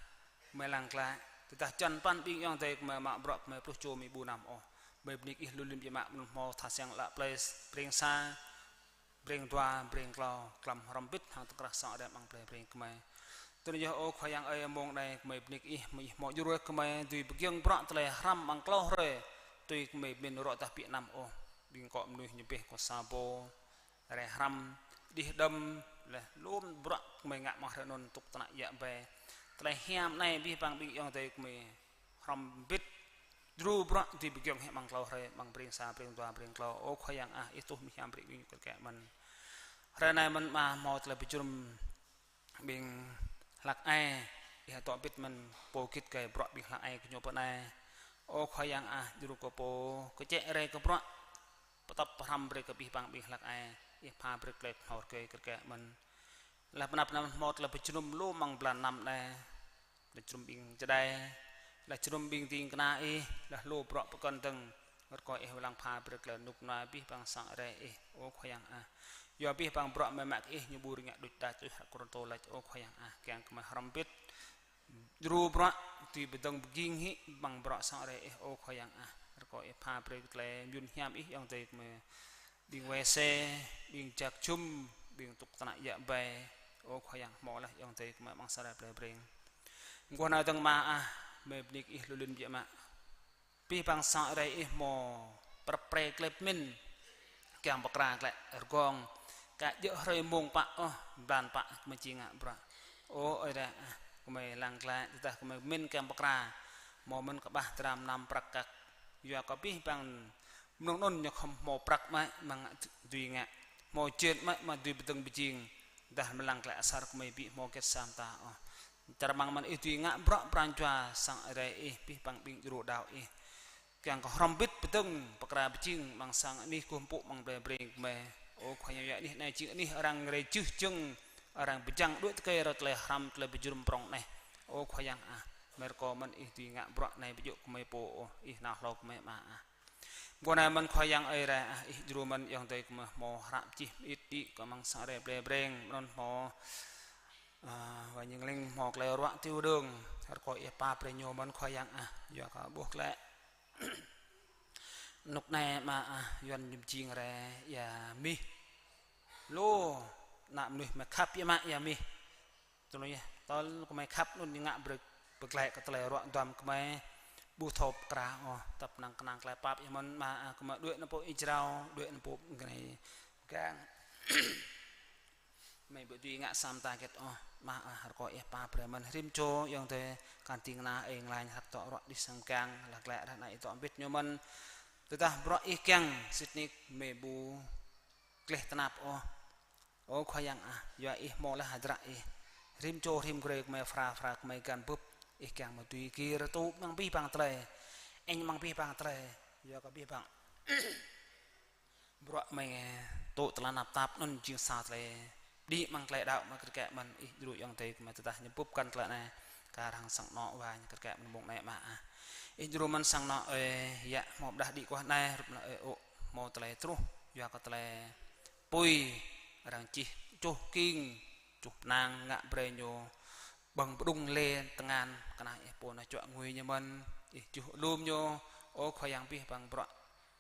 gơmơi lăng glaĭ. Tơdah čăn păn ƀing ayŏng adơi gơmơi mă bruă gơmơi pluh čô gơmơi ƀu anăm ôh. Gơmơi bơni kơ Ih lu lĭm biă mă, mơ̆ng hmâo tha siăng lă plei Breng sa, Breng dua, Breng klâo, klăm hrŏm hơbĭt hăng tơkrah sang Ơi Adai amăng plei Breng gơmơi. Tui anŭn yơh ơ Khua Yang ơi, mông anai gơmơi bơni kơ Ih, mơ̆ng Ih hmâo djru kơ gơmơi dưi pơgiŏng bruă tơlơi hrăm amăng klâo hrơi, tui gơmơi pơmĭn rŏ tah ƀu anăm ôh. Ƀing akŏ mơnuih ñu pĕh kơ sa pô rai hrăm, đih đơ̆m, laih lŏm bruă gơmơi ngă amăng hrơi anŭn tŭk tơnă yă ƀai. tơlơi hiam anai abih bang ƀing ayŏng adơi gơmơi hrŏm hơbĭt djru bruă dưi pơgiŏng hĭ amăng klâo hrơi, amăng Breng sa, Breng dua, Breng klâo. Ơ Khua Yang ah, Ih tuh mơ̆n hiam brơi ƀing kơ kĕ mơ̆n. Hrơi anai mơ̆n mă hmâo tơlơi pơjơnum ƀing hlăk ai, Ih dŏ hơbĭt mơ̆n pô git gai bruă ƀing hlăk ai kơ ñu pơ anai. Ơ Khua Yang ah, djru kơ pô kơčĕ rai kơ bruă, pơtŏp pơhrăm brơi kơ abih bang ƀing hlăk ai, Ih pha brơi tơlơi kơhnâo rơgơi kơ kĕ mơ̆n. Laih pơnăp anŭn hmâo tơlơi pơjơnum lu amăng blan năm anai. Laih jơnum ƀing čơđai, laih jơnum ƀing ding kơna Ih, laih lu bruă pơkŏn dơ̆ng. Rơkâo Ih wai lăng pha brơi tơlơi rơnŭk rơnua abih bang sang Ơi Adai Ih, ơ Khua Yang ah. Yua abih bang bruă mơ̆ mă kơ Ih ñu ƀu rơngiă đôč đač tui hră Kôrintô laĭ, ơ Khua Yang ah. Kiăng kơ mơ̆ hrŏm hơbĭt djru bruă, dưi pơdơ̆ng pơjing hĭ amăng bruă sang Ơi Adai Ih, ơ Khua Yang ah. Rơkâo Ih pha brơi tơlơi mơyŭn hiam Ih, ayŏng adơi gơmơi ƀing wai se, ƀing jak jum, ƀing tŭk tơnă yă bai. Ơ Khua Yang, hmâo laih ayŏng adơi gơmơi amăng sang Ơi Adai plei Breng. Mơguah anai dơ̆ng mă ah, mơi bơni kơ Ih lu lin biă mă. Abih bang sang Ơi Adai Ih hmâo prăp pre klep min, kiăng pơkra klĕ rơgong, ka djơ̆ hrơi mông pă ôh, blan pă gơmơi či ngă bruă. Ơ Ơi Adai ah, gơmơi lăng klĕ, tơdah gơmơi min kiăng pơkra, hmâo mơ̆n kơƀah dram mơnam prăk kăk. Yua kơ abih bang mơnơ̆ng anŭn ñu khŏm hmâo prăk mơ̆ mă dưi ngă, hmâo jên mơ̆ mă dưi pơdơ̆ng pơjing, dah mơ̆ lăng klĕ asar gơmơi ƀu hmâo hơget sa mơta ôh. Čar amăng mơ̆n Ih dưi ngă bruă pran jua sang Ơi Adai Ih, abih bang ƀing djru đaŏ Ih. Kiăng kơ hrŏm hơbĭt pơdơ̆ng pơkra pơjing amăng sang anih kơkuh pơpŭ amăng plei Breng gơmơi. Ơ Khua Yang, yua anih anai jing anih arăng rai jưh jơ̆ng, arăng pơjing đuaĭ tơkai rơ tơlơi hrăm tơlơi pơjơnum prŏng anai. Ơ Khua Yang ah, mơi rơkâo mơ̆n Ih dưi ngă bruă anai ƀu djơ̆ gơmơi pô ôh, Ih nao hlâo gơmơi mă ah. Mơguah anai mơ̆n Khua Yang Ơi Adai ah, Ih djru mơ̆n ayŏng adơi gơmơi hmâo hră čih mơit đĭ kơ amăng sang Ơi Adai plei Breng, mơnơ̆ng hmâo, ah, wai Nhing Ling hmâo tơlơi ruă tui dơ̆ng, rơkâo Ih pap brơi ñu mơ̆n Khua Yang ah, yua kơ ƀuh klĕ. Rơnŭk anai mă ah, Yuan ñu pơjing rai ia mih. Lu ană mơnuih mơi khăp biă mă ia mih. Tui anŭn yơh, tơl gơmơi khăp anŭn ñu ngă brơi pơglaĭ kơ tơlơi ruă duăm gơmơi ƀu thâo pơkra ôh, tơpă năng kơnang tơlơi pap yơh mơ̆n mă ah, gơmơi đuaĭ nao pơ Ih jrao, đuaĭ nao pơ gơnai gang. Gơmơi ƀu dưi ngă sa mơta hơget ôh, mă ah, rơkâo Ih pap brơi mơ̆n rĭm čô ayŏng adơi kăn ding kơna ơi nglañ hrăk dŏ ruă đih sang gang, laih glăi ră anai Ih dŏ hơbĭt ñu mơ̆n. Tơdah bruă Ih kiăng sĭt nik gơmơi ƀu gleh tơnap ôh. Ơ Khua Yang ah, yua Ih hmâo laih hơdră Ih. Rĭm čô rĭm grê gơmơi phara phara gơmơi găn bưp, Ih kiăng mă dưi gir tŭ amăng abih bang tơlơi. Ĕnh amăng abih bang tơlơi. Yua kơ abih bang bruă gơmơi tŭ tơlơi tơnap tap anŭn jing sa tơlơi đĭ amăng tơlơi đaŏ mơ̆ kơ kĕ mơ̆n. Ih djru ayŏng adơi gơmơi tơdah ñu bưp găn tơlơi anai. Kar hăng sang anŏ wa ñu kơ kĕ mơ̆n mông anai mă ah. Ih djru mơ̆n sang anŏ ơi, yă hmâo pơđah đĭ guah anai, rup anai ơi ô̆ hmâo tơlơi truh, yua kơ tơlơi apui arăng čih čuh king, čuh pơnang ngă brơi ñu ƀơ̆ng pơđŭng lê tơngan, kơnang Ih pô nao čuă ngui ñu mơ̆n, Ih juh alum ñu, ơ Khua Yang abih bang bruă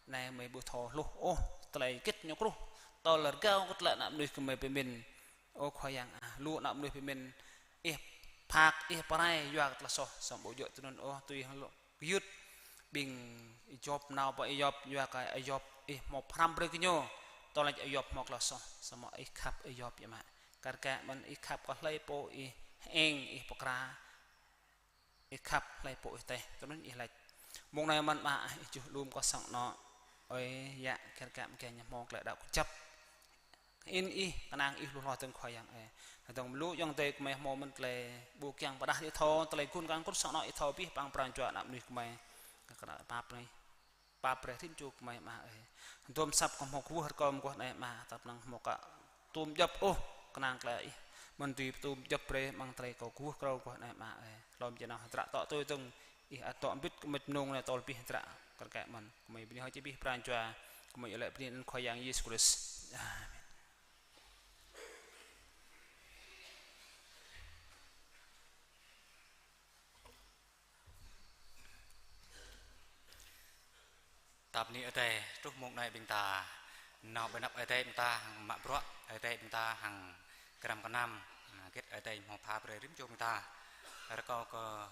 anai gơmơi ƀu thâo hluh ôh, tơlơi hơget ñu kruh, tơl rơgao kơ tơlơi ană mơnuih gơmơi pơmĭn. Ơ Khua Yang ah, lu ană mơnuih pơmĭn, Ih phak, Ih pơrai, yua kơ tơlơi soh, samơ̆ ƀu djơ̆ tui anŭn ôh, tui hăng lu gơyut ƀing Ayôp nao pơ Ayôp, yua kơ Ayôp Ih hmâo pơhrăm brơi kơ ñu, tơl laĭ Ayôp hmâo tơlơi soh, samơ̆ Ih khăp Ayôp biă mă. Kar kaĭ mơ̆n Ih khăp kơ hlơi pô Ih hơeng, Ih pơkra, Ih khăp hlơi pô Ih tĕh, tui anŭn Ih laĭ. Mông anai mơ̆n mă ah, Ih juh alum kơ sang anŏ ơi, yă, kar kaĭ mơ̆n gơñu hmâo tơlơi đaŏ kơjăp. Hơĭn Ih, kơnang Ih lu hloh dơ̆ng Khua Yang ơi. Anŭn dơ̆ng lu ayŏng adơi gơmơi hmâo mơ̆n tơlơi ƀu kiăng pơđah Ih thâo, tơlơi gun kang kut sang anŏ Ih thâo abih bang pran jua ană mơnuih gơmơi. Kơnang pap anai. Pap brơi rĭm čô gơmơi mă ơi. Dôm asăp kơ hmâo kwưh rơkâo mơguah anai mă, tơpă năng hmâo ka tum djŏp ôh, kơnang tơlơi Ih mơ̆n dưi tum djŏp brơi amăng tơlơi kâo kwưh rơkâo mơguah anai mă ơi. Lŏm jơnah hơdră tŏ tui dơ̆ng, Ih ăt dŏ hơbĭt kơ mĕt mơnung anai tơl abih hơdră kar kaĭ mơ̆n. Gơmơi bơni hơơč abih pran jua, gơmơi iâu laĭ bơni anăn Khua Yang Yêsu Krist. Amen. Ta bơni Ơi Adai, truh mông anai ƀing ta nao ƀơi anăp Ơi Adai ƀing ta hăng mă bruă, Ơi Adai ƀing ta hăng gram gơnam, ah, hơget Ơi Adai hmâo pha brơi rĭm čô ƀing ta. Rơkâo kơ,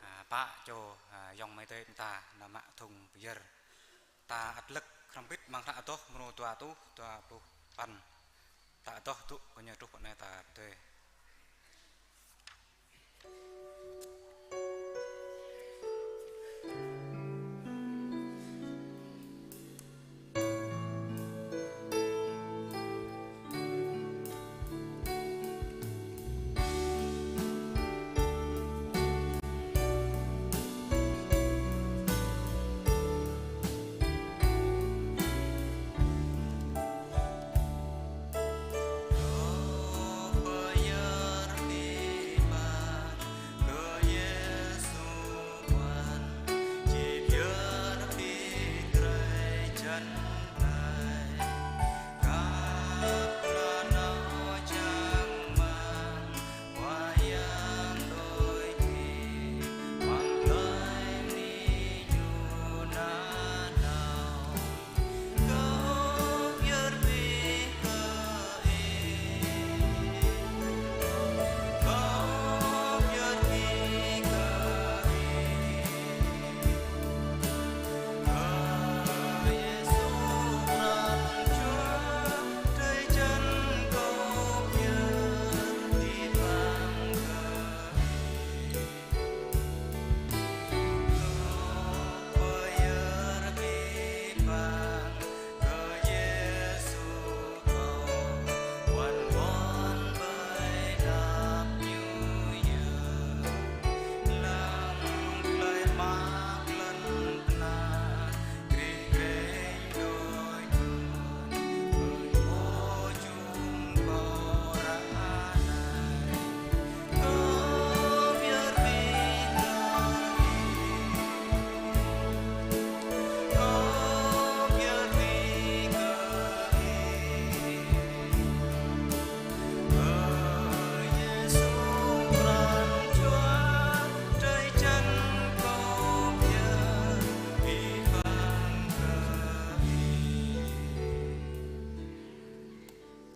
ah, pă čô, ah, ayŏng amai adơi ƀing ta nao mă thŭng pơyơr. Ta ăt lơ̆k hrŏm hơbĭt amăng hră Adoh mrô dua rơtuh dua pluh păn. Ta adoh dŏ kơ ñu truh pơ anai ta pơdơi.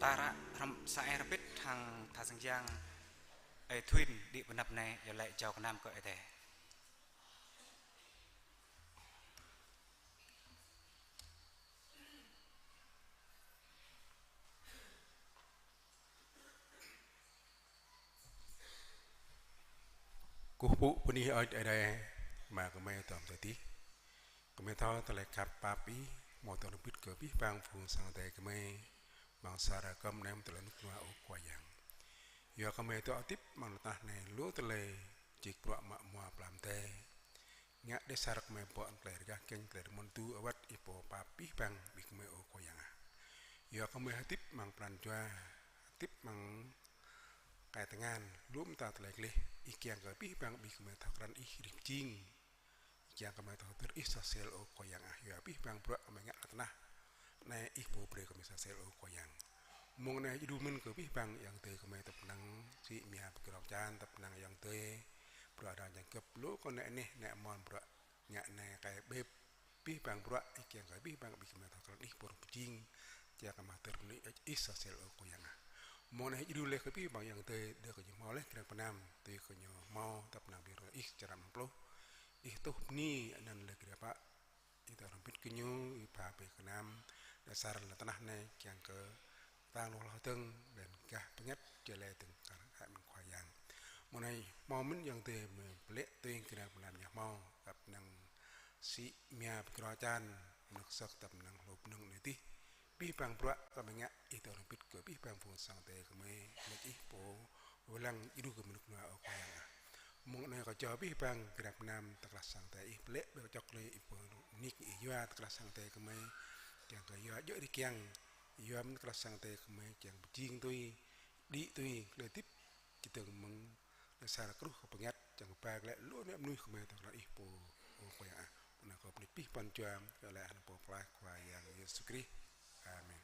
Ta ră hrŏm sa ai rơbit hăng tha sang yang Ơi Thuin đĭ pơ anăp anai, iâu laĭ jao gơnam kơ Ơi Adai. Kơkuh pơpŭ bơni hơơč Ơi Adai, Ama gơmơi dŏ amăng adai adih. Gơmơi thâo tơlơi khăp pap Ih, hmâo tơlơi hơbĭt kơ abih bang phung sang Ơi Adai gơmơi, amăng sa rơkơm anai hmâo tơlơi rơnŭk rơnua, ơ Khua Yang. Yua gơmơi dŏ hơdip amăng lŏn tơnah anai lu tơlơi jik bruă mă hmua pơlăm adai. Ngă đe sa rơkơm mơ̆ng tơlơi rơgah kiăng, tơlơi rơmon tŭ awăt Ih pô pap abih bang ƀing gơmơi, ơ Khua Yang ah. Yua gơmơi hơdip amăng pran jua, hơdip amăng kai tơngan, lŏm ta tơlơi gleh, Ih kiăng kơ abih bang ƀing gơmơi thâo krăn Ih rĭm čing. Ih kiăng gơmơi thâo hơdơr Ih sa sel, ơ Khua Yang ah. Yua abih bang bruă gơmơi ngă lŏn tơnah anai Ih pô brơi gơmơi sa sel, ơ Khua Yang. Mông anai djru mơ̆n kơ abih bang ayŏng adơi gơmơi tơpơnăng sĭ mia pơkơdrŏng čan, tơpơnăng ayŏng adơi bruă rơđah jơngkơp, lu kơ nĕ neh nĕ mon bruă ngă anai kai bĕp. Abih bang bruă Ih kiăng kơ abih bang ƀing gơmơi thâo krăn Ih pô rơnŭk pơjing, kiăng kơ gơmơi hơdơr bơni Ih sa sel, ơ Khua Yang ah. Mông anai djru laih kơ abih bang ayŏng adơi, đơi kơ ñu hmâo laih Grang Pơnam, tui kơ ñu hmâo tơpơnăng ƀing rŏng Ih čơrăm pluh. Ih tuh bơni anăn laih Grang Pơnam. Ih dŏ hrŏm hơbĭt kơ ñu, Ih pha brơi gơnam, đe sa rơkơm lŏn tơnah anai kiăng kơ tơng lu hloh dơ̆ng, laih anŭn gah bơngăt jơlan dơ̆ng kar hơ̆k mơ̆n Khua Yang. Mông anai hmâo mơ̆n ayŏng adơi mơ̆ pơlĕ tui Grang Pơnam ñu hmâo, tơpơnăng sĭ mia pơkơdrŏng čan, mơnơ̆ng sŏk, tơpơnăng hlô bơnơ̆ng anai adih. Abih bang bruă gơmơi ngă, Ih dŏ hrŏm hơbĭt kơ abih bang phung sang Ơi Adai gơmơi, laĭ Ih pô wai lăng djru kơ mơnŭk rơnua, ơ Khua Yang ah. Mông anai kâo jao abih bang Grang Pơnam tơkrah sang Ơi Adai Ih pơlĕ, ƀơi kơčŏk lĕ Ih pô nik Ih yua tơkrah sang Ơi Adai gơmơi, kiăng kơ yua djơ̆ rĭ kiăng, yua mơ̆n tơkrah sang Ơi Adai gơmơi, kiăng pơjing tui, đĭ tui, tơlơi hơdip čơdơ̆ng mơ̆ng đe sa rơkruh kơ bơngăt, čang kơ ba glaĭ lu ană mơnuih gơmơi tơkrah Ih pô, ơ Khua Yang ah. Mơ̆ng anai kâo pơnit abih bang jua, kơ lĕ anăn Pô Pơklaih Khua Yang Yêsu Krist. Amen.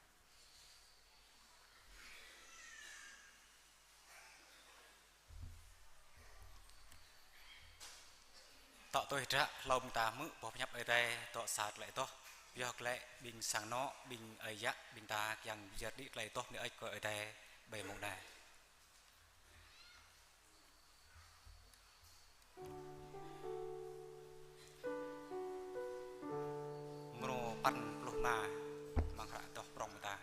Tŏ tui hră hlâo ƀing ta hmư̆ boh pơhiăp Ơi Adai, dŏ sa tơlơi adoh, pioh glaĭ ƀing sang anŏ, ƀing ơi yă, ƀing ta kiăng pơyơr đĭ tơlơi adoh bơni hơơč kơ Ơi Adai ƀơi mông anai. Mrô păn pluh rơma, amăng hră adoh prŏng mơta.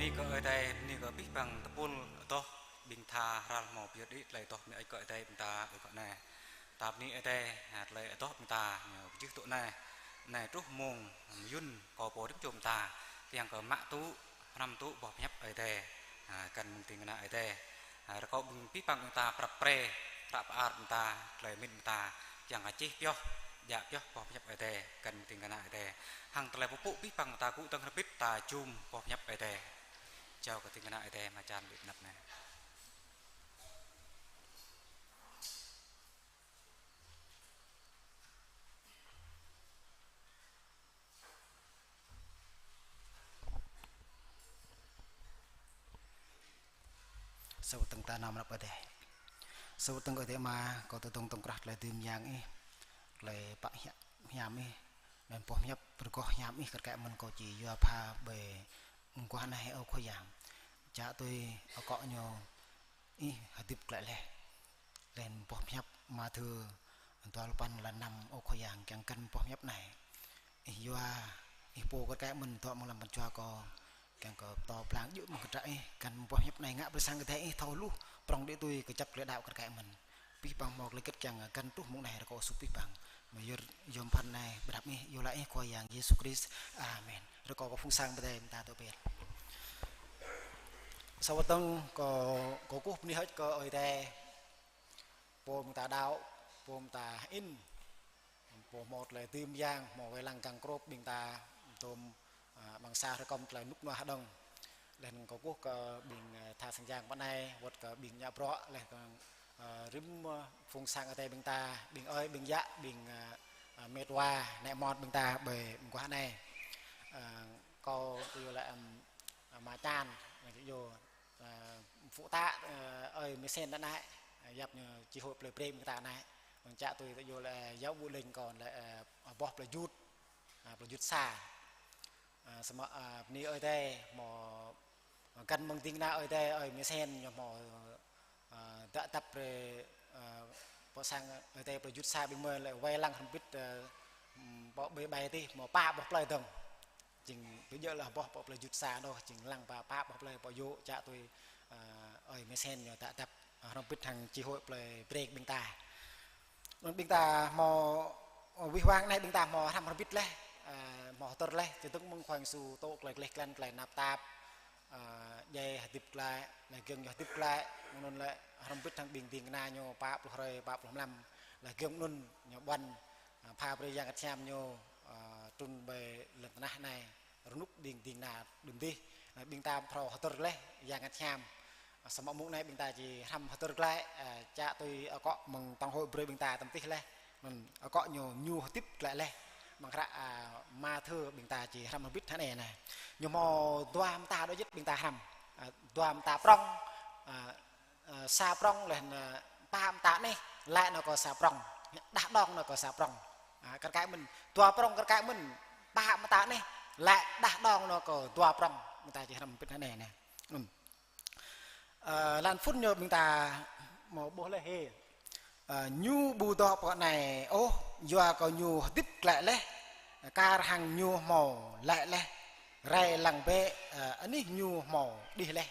Bơni kơ Ơi Adai, bơni kơ abih bang tơpul adoh ƀing tha ral hmâo pơyơr đĭ tơlơi adoh bơni kơ Ơi Adai ƀing ta ơi kơ anai. Ta bơni Ơi Adai, ha, tơlơi adoh ƀing ta, ñu pơjưh tŭ anai. Anai truh mông mơyŭn kơ pô rĭm čô ƀing ta, kiăng kơ mă tŭ, hrăm tŭ boh pơhiăp Ơi Adai, ha, găn mơ̆ng ding kơna Ơi Adai. Ha, rơkâo ƀing abih bang ƀing ta prăp pre, prăp pơar ƀing ta, tơlơi mĭn ƀing ta, kiăng kơ čih pioh, djă pioh boh pơhiăp Ơi Adai, găn mơ̆ng ding kơna Ơi Adai. Hăng tơlơi pơpŭ abih bang ƀing ta gŭ dơ̆ng hrŏm hơbĭt ta jum boh pơhiăp Ơi Adai. Jao kơ ding kơna Ơi Adai mă čan ƀơi anăp anai. Sa wơ̆t dơ̆ng ta nao mơ̆ng anăp Ơi Adai. Sa wơ̆t dơ̆ng Ơi Adai Ama, kâo tơdơ̆ng tơ̆ng krah tơlơi dưi mơyang Ih, tơlơi pă hiăp hiam Ih, laih anŭn boh hiăp rơgoh hiam Ih kar kaĭ mơ̆n kâo či yua pha ƀơi mơguah anai Ơ Khua Yang. Čă tui akŏ ñu Ih hơdip glaĭ laih. Laih anŭn boh pơhiăp Mathiơ dua pluh păn lăn năm Ơ Khua Yang kiăng găn boh pơhiăp anai. Ih yua, Ih pô kar kaĭ mơ̆n dŏ amăng lăm pran jua kâo. Kiăng kơ pơtô pơblang djơ̆ mơ̆ng kơdră Ih, găn boh pơhiăp anai ngă brơi sang kơ tơlơi Ih thâo hluh, prŏng đĭ tui kơjăp tơlơi đaŏ kar kaĭ mơ̆n. Abih bang hmâo tơlơi hơget kiăng găn truh mông anai rơkâo kơ abih bang. Mơyơr yôm phăn anai, pơđăp Ih, iâu laĭ Ih Khua Yang Yêsu Krist. Amen. Rơkâo kơ phung sang pơdai ƀing ta tơbiă. Sa wơ̆t dơ̆ng kâo, kâo kơkuh bơni hơơč kơ Ơi Adai. Pô ƀing ta đaŏ, pô ƀing ta hơĭn. Pô hmâo tơlơi dưi mơyang, hmâo wai lăng găng krôp ƀing ta, tôm, a, ƀăng sa hrơi kơm tơlơi rơnŭk rơnua hơđong. Laih anŭn kâo kơkuh kơ ƀing, a, tha sang yang pơ anai, wơ̆t kơ ƀing ngă bruă, laih kơ, a, rĭm, a, phung sang Ơi Adai ƀing ta, ƀing ơi, ƀing yă, ƀing, a, a, met wa, nai mon ƀing ta ƀơi mơguah anai. A, kâo tui yua lĕ, ưm, a, mă čan, yua, a, pơpŭ ta, a, ơi Mesen anai, a, yap ñu chi hội plei Breng ƀing ta anai. Čă tui yua lĕ giáo vụ lệnh kâo lĕ, a, boh plei Jut, a, plei Jut sa. A, samơ̆, a, bơni Ơi Adai hmâo găn mơ̆ng ding kơna Ơi Adai, ơi Mesen ñu hmâo, a, dăp dăp brơi, a, pơ sang Ơi Adai plei Jut sa ƀing mơi lĕ wai lăng hrŏm hơbĭt, a, ưm, pơ ƀơi ƀai tih hmâo pă boh plei dơ̆ng. Jing ƀu djơ̆ lĕ boh pơ plei Jut sa đôč, jing lăng pă, pă boh plei pơ yŏ čă tui, a, ơi Mesen ñu dăp dăp, a, hrŏm hơbĭt hăng chi hội plei Breng ƀing ta. Anŭn ƀing ta hmâo, ơ, wih wang anai ƀing ta hmâo hrăm hrŏm hơbĭt laih, ơ, hmâo hơdơr laih, čơdơ̆ng mơ̆ng Khua Yang Yêsu tŭ tơlơi gleh glan, tơlơi tơnap tap, ơ, djai hơdip glaĭ, laih giŏng ñu hơdip glaĭ, mơ̆ng anŭn lĕ hrŏm hơbĭt hăng ƀing ding kơna ñu pă pluh hrơi, pă pluh mlam, laih giŏng anŭn ñu ƀuăn, ơ, pha brơi Yang Bơngăt Hiam ñu, ơ, trŭn ƀơi lŏn tơnah anai. Rơnŭk ƀing ding kơna đưm dih. Ơ, ƀing ta phrâo hơdơr laih Yang Bơngăt Hiam. Ơ, samơ̆ mông anai ƀing ta či hrăm hơdơr glaĭ, ơ, čă tui akŏ mơ̆ng tŏng hội brơi ƀing ta tơm tih laih. Mơ̆n akŏ ñu, ñu hơdip glaĭ laih. Mơ̆ng hră, ơ, Mathiơ ƀing ta či hrăm hơbĭt hơnai anai. Ñu hmâo dua mơta đôč jĭt ƀing ta hrăm. Ơ, dua mơta prŏng, ơ, ơ, sa prŏng laih anŭn, ơ, pă mơta anih, laĭ nao kơ sa prŏng. Đah đong nao kơ sa prŏng. A, kar kaĭ mơ̆n, dua prŏng kar kaĭ mơ̆n, pă mơta anih, laĭ đah đong nao kơ dua prŏng. Mơta či hrăm hơbĭt hơnai anai. Ưm. Ơ, lăn phŭn ñu ƀing ta hmâo ƀuh laih hĭ. Ơ, ñu ƀu dŏ pơ anai ôh, yua kơ ñu hơdip glaĭ laih, kar hăng ñu hmâo laĭ laih, rai lăng bĕ, ơ, anih ñu hmâo đih laih.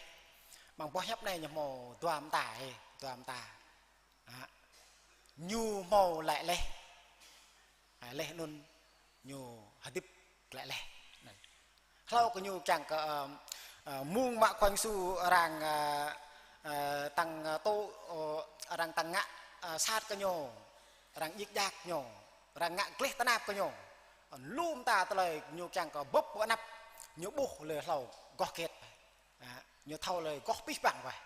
Mơ̆ng boh hiăp anai ñu hmâo dua mơta hĭ, dua mơta. Hă? Ñu hmâo laĭ laih. Hă, laih anŭn ñu hơdip glaĭ laih. Anŭn. Hlâo kơ ñu kiăng kơ, ơ, ơ, mơ̆ng mă Khua Yang Yêsu arăng, ơ, ơ, tăng, ơ, tŭ, ơ, arăng tăng ngă, ơ, sat kơ ñu, arăng djik djak ñu, arăng ngă gleh tơnap kơ ñu. Lu mơta tơlơi ñu kiăng kơ bưp pơ anăp, ñu ƀuh lĕ hlâo goh hơget. Ă, ñu thâo lĕ goh abih bang wơ̆t.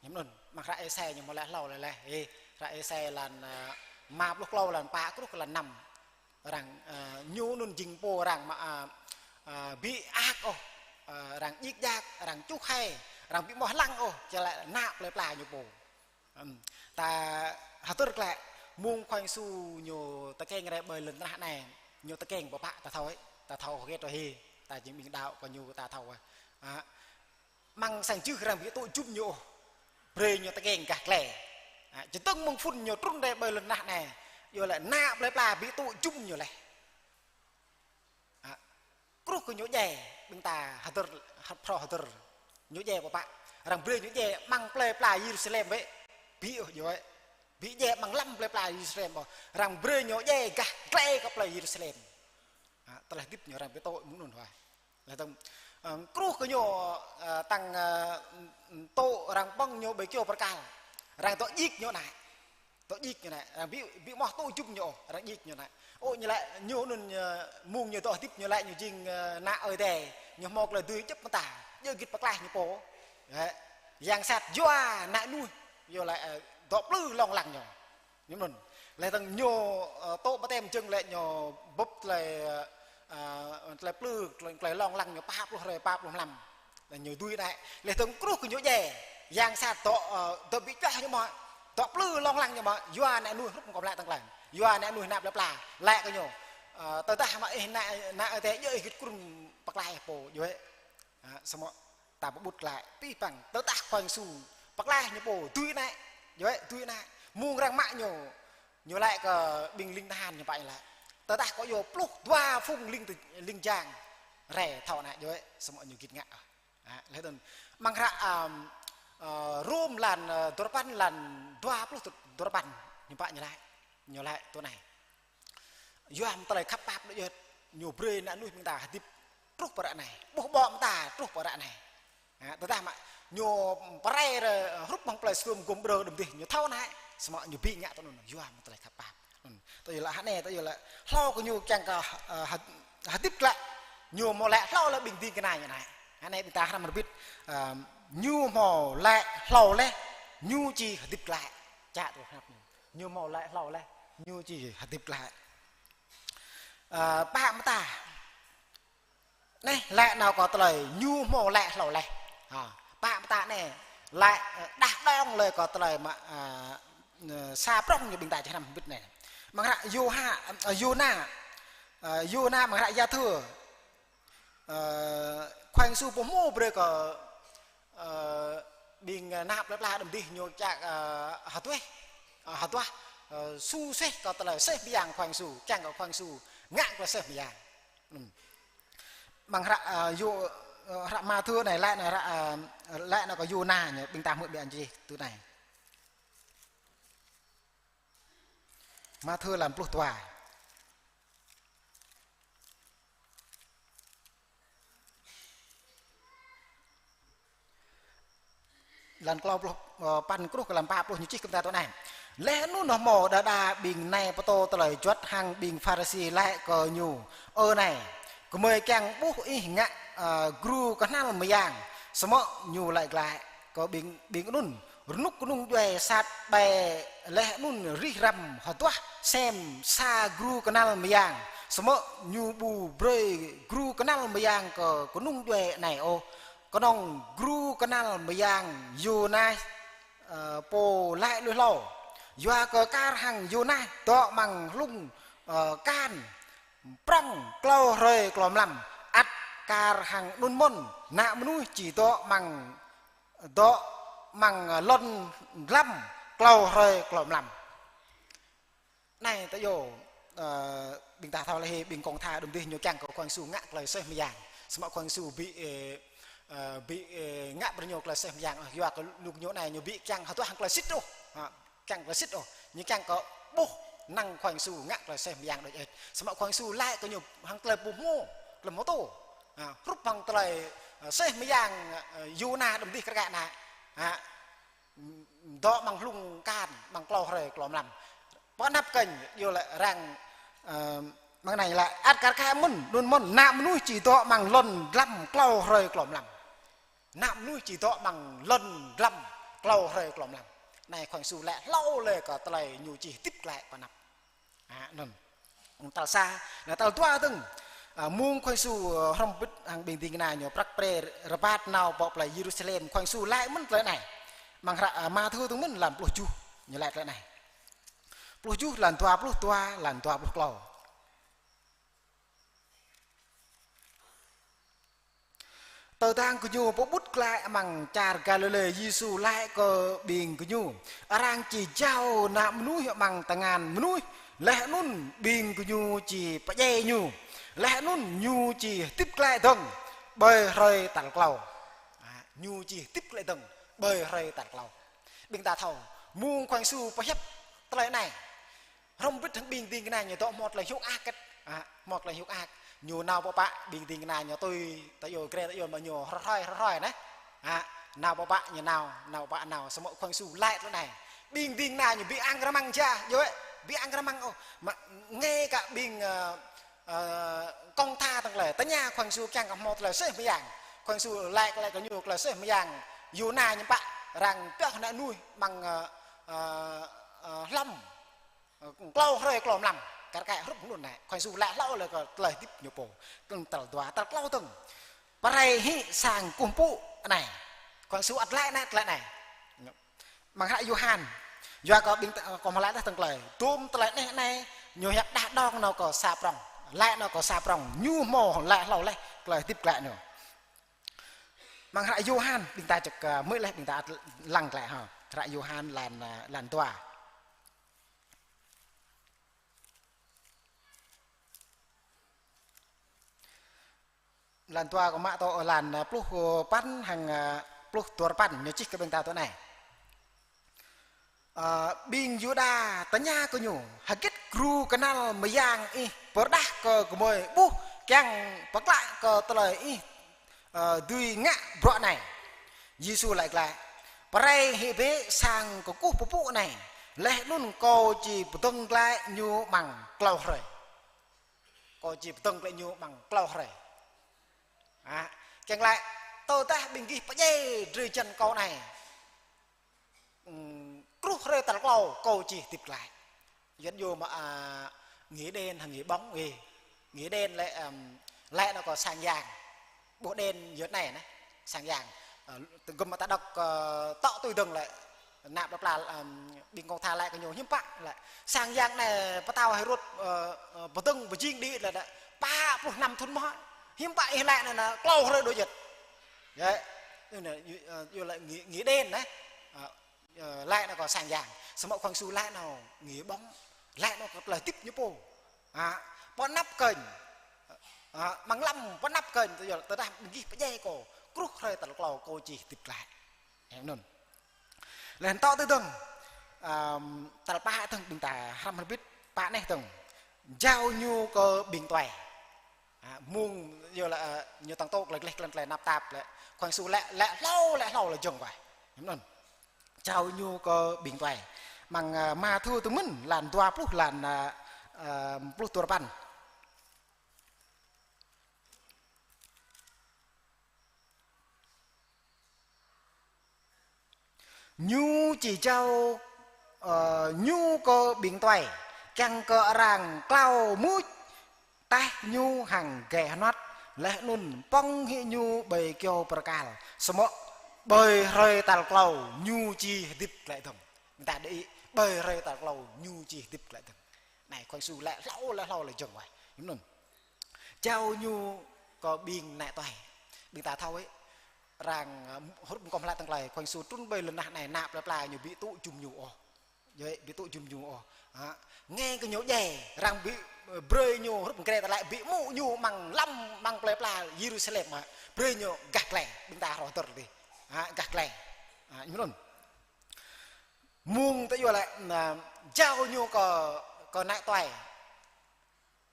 Ñu mơ̆n, mơ̆ng hră Êsai ñu hmâo laĭ hlâo lĕ laih. Ê, hră Êsai lăn, ă, rơma pluh klâo lăn pă truh kơ lăn năm. Arăng, ă, ñu anŭn jing pô arăng mă, ă, ă, ƀu ăt ôh, ă, arăng djik djak, arăng čuh hai, arăng ƀu hmâo lăng ôh, či laĭ ană plei pla ñu pô. Ưm, ta hơdơr glaĭ, mơ̆ng Khua Yang Yêsu ñu tơkeng rai ƀơi lŏn tơnah anai, ñu tơkeng pơpă ta thâo, ta thâo hơget ôh hĭ, ta jing ƀing đaŏ kơ ñu ta thâo. Ă, Amăng sang jưh arăng ƀu tŭ jum ñu ôh. Brơi ñu tơkeng gah glai. Ă, čơdơ̆ng mơ̆ng phŭn ñu trŭn rai ƀơi lŏn tơnah anai. Yua lĕ ană plei pla ƀu tŭ jum ñu laih. Ă, kruh kơ ñu djai, ƀing ta hơdơr, hă-, phrâo hơdơr. Ñu djai pơpă. Arăng brơi ñu djai amăng plơi pla Yêrusalem wơ̆t. Ƀu ôh djơ̆ wơ̆t. Ƀu djai amăng lăm plơi pla Yêrusalem ôh. Arăng brơi ñu djai gah glai kơ plơi Yêrusalem. Ha, tơlơi hơdip ñu arăng ƀu tŭ mơ̆ng anŭn hua. Laih dơ̆ng, ơ, kruh kơ ñu, ơ, tăng, ơ, tŭ arăng ƀơ̆ng ñu ƀơi kyâo bơrkal. Arăng dŏ djik ñu anai. Dŏ djik ñu anai, arăng ƀu, ƀu hmâo tŭ jum ñu ôh, arăng djik ñu anai. Ơ, ñu laĭ, ñu anŭn, ơ, mơ̆ng ñu dŏ hơdip ñu laĭ ñu jing, ơ, ană Ơi Adai, ñu hmâo tơlơi dưi djŏp mơta, djơ̆ git pơklaih ñu pô. Ơ, yang sat yua ană mơnuih, yua laĭ, ơ, dŏ plư lông lăng ñu. Ñu anŭn. Laih dơ̆ng ñu, ơ, tŭ baptem jơ̆ng laĭ ñu bưp tơlơi, ơ, ơ, tơlơi plư, tơlơi, tơlơi lông lăng ñu pă pluh hrơi, pă pluh mlam. Laih ñu dưi anai. Laih dơ̆ng kruh kơ ñu djai. Yang sat dŏ, ơ, dŏ ƀu čoh ñu mơ̆. Dŏ plư lông lăng ñu mơ̆. Yua ană mơnuih hrup kơ mơlă tơ̆ng kleng. Yua ană mơnuih ană plơi pla. Laĭ kơ ñu. Ơ, tơdah mơ̆ ih ană, ană Ơi Adai djơ̆ ih git krŭn pơklaih pô. Yua. Ha, samơ̆ ta pơƀut glaĭ, pih păng, tơdah Khua Yang Yêsu pơklaih ñu pô, dưi anai, yua, dưi anai. Mơ̆ng arăng mă ñu, ñu laĭ kơ ƀing ling tơhan ñu pă ñu laĭ. Tơdah kâo yua pluh dua phung ling tơ-, ling jang rai thâo anai, yua, samơ̆ ñu git ngă. Ha, laih dơ̆ng, amăng hră, ơm, ơ, Rôm lăn, ơ, duarơpăn lăn dua pluh duarơpăn, ñu pă ñu laĭ, ñu laĭ tui anai. Yua mơ̆ng tơlơi khăp pap đôč yơh, ñu brơi ană mơnuih ƀing ta hơdip truh pơ ră anai. Ƀuh ƀô̆ mơ̆ng ta truh pơ ră anai. Ha, tơdah mă ñu pơrai rơ, hrup hăng plơi Sôdôm Gômôrrah đơ̆m dih, ñu thâo anai. Samơ̆ ñu ƀu ngă tui anŭn, yua mơ̆ng tơlơi khăp pap. Anŭn. Tơdah yua laĭ hơnai, tơdah yua laĭ hlâo kơ ñu kiăng kơ, ơ, hơ-, hơdip glaĭ. Ñu hmâo laĭ hlâo laih ƀing ding kơna ñu anai. Hơnai ƀing ta hrăm rơbit, ơ, ñu hmâo laĭ hlâo laih, ñu či hơdip glaĭ. Čă tui hrăm ñu. Ñu hmâo laĭ hlâo laih, ñu či hơdip glaĭ. Ơ, pă mơta. Anai, laĭ nao kơ tơlơi ñu hmâo laĭ hlâo laih. Ha, pă mơta anai, laĭ, ơ, đah đong laih kơ tơlơi mă, ơ, ơ, sa prŏng ñu ƀing ta či hrăm hơbĭt anai. Amăng hră Yôha, ơ, Yôna, ơ, Yôna amăng hră Gia Thư, ơ, Khua Yang Yêsu pơhmu brơi kơ, ơ, ƀing, ơ, ană plơi pla đơ̆m dih ñu čă, ơ, hơduah, ơ, hơduah, ơ, su seh kơ tơlơi seh mơyang Khua Yang Yêsu, kiăng kơ Khua Yang Yêsu ngă tơlơi seh mơyang. Ừm. Amăng hră, ơ, Yô-, ơ, hră Mathiơ anai laĭ anai hră, ơ, laĭ anai kơ Yôna ñu, ƀing ta hmư̆ ƀiă anŭn čih tui anai. Mathiơ lăn pluh dua. Lăn klâo pluh, ơ, păn kruh kơ lăn pă pluh ñu čih kơ ƀing ta tui anai. Laih anŭn hmâo đơđa ƀing nai pơtô tơlơi juăt hăng ƀing Pharisi laĭ kơ ñu: Ơ nai, gơmơi kiăng ƀuh ih ngă, ơ, gru kơhnal mơyang, samơ̆ ñu laĭ glaĭ kơ ƀing, ƀing anŭn: Rơnŭk kơnung djuai sat ƀai laih anŭn rih răm hơduah sem sa gru kơhnal mơyang, samơ̆ ñu ƀu brơi gru kơhnal mơyang kơ kơnung djuai anai ôh. Kơnơ̆ng gru kơhnal mơyang Yôna, ơ, pô laĭ lui hlâo. Yua kơ kar hăng Yôna dŏ amăng hlung, ơ, akan prŏng klâo hrơi klâo mlam, ăt kar hăng anŭn mơ̆n, ană mơnuih či dŏ amăng, dŏ amăng lŏn dlăm klâo hrơi klâo mlam. Anai ta yơh, ơ, ƀing ta thâo laih hĭ, ƀing kông tha đơ̆m dih ñu kiăng kơ Khua Yang Yêsu ngă tơlơi seh mơyang. Samơ̆ Khua Yang Yêsu ƀu, ơ, ơ, ƀu, ơ, ngă brơi ñu tơlơi seh mơyang, yua kơ lu ñu anai ñu ƀu kiăng hơduah hăng tơlơi sĭt ôh. Ha, kiăng tơlơi sĭt ôh. Ñu kiăng kơ ƀuh năng Khua Yang Yêsu ngă tơlơi seh mơyang đôč ĕč. Samơ̆ Khua Yang Yêsu laĭ kơ ñu hăng tơlơi pơhmu, tơlơi pơtô. Ha, hrup hăng tơlơi, ơ, seh mơyang, ơ, Yôna đơ̆m dih kar kaĭ anai. Ha, dŏ amăng hlung akan, amăng klâo hrơi klâo mlam. Pơ anăp kơnh, yua laĭ arăng, ơ, amăng anai laĭ, ăt kar kaĭ mơ̆n, anŭn mơ̆n, ană mơnuih či dŏ amăng lŏn dlăm klâo hrơi klâo mlam. Ană mơnuih či dŏ amăng lŏn dlăm klâo hrơi klâo mlam. Anai Khua Yang Yêsu laĭ hlâo laih kơ tơlơi ñu či hơdip glaĭ pơ anăp. Ha, anŭn. Tal sa, anai tal dua dơ̆ng. Ơ, mơ̆ng Khua Yang Yêsu, ơ, hrŏm bĭt hăng ƀing ding kơna ñu prăk pre rơbat nao pơ plơi Yêrusalem, Khua Yang Yêsu laĭ mơ̆n tơlơi anai. Amăng hră, ơ, Mathiơ dơ̆ng mơ̆n lăn pluh tơjuh, ñu laĭ tơlơi anai. Pluh tơjuh lăn dua pluh dua, lăn dua pluh klâo. Tơdang gơñu pơƀut glaĭ amăng čar Galilê, Yêsu laĭ kơ ƀing gơñu: Arăng či jao Ană Mơnuih amăng tơngan mơnuih, laih anŭn ƀing gơñu či pơdjai Ñu, laih anŭn Ñu či hơdip glaĭ dơ̆ng ƀơi hrơi tal klâo. Ñu či hơdip glaĭ dơ̆ng ƀơi hrơi tal klâo. Ƀing ta thâo, mơ̆ng Khua Yang Yêsu pơhiăp tơlơi anai, hrŏm bĭt hăng ƀing ding kơna ñu dŏ hmâo tơlơi hiôk ak kĕt. A, hmâo tơlơi hiôk ak. Ñu nao pơpă ƀing ding kơna ñu tui ta yua, grê ta yua mă ñu hrơi hrơi hrơi anai. A, nao pơpă ñu nao, nao pơpă nao, samơ̆ Khua Yang Yêsu laĭ tơlơi anai. Ƀing ding kơna ñu ƀu ăng rơmang ja, yua, ƀu ăng rơmang ôh. Mă, ngay cả ƀing, ơ, ơ, kông tha tơ̆ng tơlơi, tơña Khua Yang Yêsu kiăng kơ hmâo tơlơi sĭ mơyang. Khua Yang Yêsu laĭ, laĭ kơ ñu tơlơi sĭ mơyang. Yôna ñu pă arăng pioh nao nuih amăng, ơ, ơ, ơ, hlŏm. Ơ, klâo hrơi klâo mlam. Kar kaĭ hrup anŭn anai. Khua Yang Yêsu laĭ hlâo laĭ kơ tơlơi hơdip ñu pô. Tơl, tơl dua, tơl klâo dơ̆ng. Pơrai hĭ sang kơkuh pơpŭ anai. Khua Yang Yêsu ăt laĭ anai, ăt laĭ anai. Amăng hră Yôhan. Yua kơ ƀing ta, kâo hmâo laĭ tơ̆ng tơlơi. Dôm tơlơi anai anai, ñu hiăp đah đong nao kơ sa prŏng. Laĭ nao kơ sa prŏng. Ñu hmâo laĭ hlâo laih, tơlơi hơdip glaĭ ñu. Amăng hră Yôhan, ƀing ta čơk, ơ, mơ̆ laih ƀing ta ăt lăng glaĭ hă. Hră Yôhan lan, ơ, lan dua. Lan dua kơ mă tŏ lan, ơ, pluh, ơ, păn hăng, ơ, pluh duapăn ñu čih kơ ƀing ta tui anai. Ơ, ƀing Yuđa tơña kơ ñu: Hơget gru kơnăl mơyang ih pơrơđah kơ gơmơi ƀuh kiăng pơklă kơ tơlơi ih, ơ, dưi ngă bruă anai? Yêsu laĭ glaĭ: Pơrai hĭ bĕ sang kơkuh pơpŭ anai, laih anŭn kâo či pơdơ̆ng glaĭ ñu amăng klâo hrơi. Kâo či pơdơ̆ng glaĭ ñu amăng klâo hrơi. A, kiăng laĭ, tơdah ƀing gih pơdjai drơi jăn kâo anai, ừm, truh hrơi tal klâo kâo či hơdip glaĭ. Yuan yua mă, a, nghĩa đen hăng nghĩa bóng, ê. Nghĩa đen lĕ, ừm, lĕ nao kơ sang yang. Ƀuh đen yơh anai nă, sang yang. Ơ, tơgŭm mă ta đŏk, ơ, tŏ tui dơ̆ng lĕ. Ană plơi pla, ưm, ƀing kông tha laĭ kơ ñu hiư̆m pă lĕ. Sang yang anai pơtao Hêrôd, ơ, ơ, pơdơ̆ng pơjing đĭ lĕ, lĕ pă pluh năm thŭn mơ̆. Hiư̆m pă ih laĭ anai, anai klâo hrơi đôč jĕt. Yơh. Anai, ơ, yua laĭ nghĩa, nghĩa đen anai. Ơ, ơ, laĭ anai kơ sang yang. Samơ̆ Khua Yang Yêsu laĭ nao nghĩa bóng. Laĭ nao kơ tơlơi hơdip ñu pô. A, pơanăp kơnh. A, amăng lăm pơanăp kơnh, tơdah ƀing gih pơdjai kâo, truh hrơi tal klâo kâo či hơdip glaĭ. Anŭn. Laih anŭn tŏ tui dơ̆ng, ưm, tal pă dơ̆ng ƀing ta hrăm hơbĭt, pă anai dơ̆ng. Jao ñu kơ ƀing tuai. A, mơ̆ng yơh lĕ, ơ, ñu tăng tŏ gleh gleh klan tơlơi tơnap tap lĕ. Khua Yang Yêsu laĭ, laĭ hlâo, laĭ hlâo lĕ jơ̆ng wai. Anŭn. Jao ñu kơ ƀing tuai. Amăng, ơ, Mathiơ tui mơ̆n, lan dua pluh, lan, ơ, ơ, pluh duapăn. Ñu či jao, ơ, ñu kơ ƀing tuai, kiăng kơ arăng klao mưč taih ñu hăng gai hơnuăt, laih anŭn pŏng hĭ ñu ƀơi kyâo bơrkal. Samơ̆ ƀơi hrơi tal klâo ñu či hơdip glaĭ dơ̆ng. Ƀing ta đĭ, ƀơi hrơi tal klâo ñu či hơdip glaĭ dơ̆ng. Anai Khua Yang Yêsu laĭ hlâo, laĭ hlâo lĕ jơ̆ng wai. Anŭn. Jao ñu kơ ƀing ană tuai. Ƀing ta thâo ih, arăng, ơ, hrup kơ hmâo laĭ tơ̆ng tơlơi, Khua Yang Yêsu trŭn ƀơi lŏn tơnah anai, ană plơi pla ñu ƀu tŭ jum ñu ôh. Yơh, ƀu tŭ jum ñu ôh. Hă? Nghe kơ ñu djai, arăng ƀu, ơ, brơi ñu hrup kơ ta laĭ ƀu mŭ ñu amăng lăm amăng plơi pla Yêrusalem hă. Brơi ñu gah glai, ƀing ta hrŏ hơdơr tih. Hă, gah glai. Hă, ñu anŭn. Mơ̆ng tơ yua lĕ, ơ, jao ñu kơ, kơ ană tuai.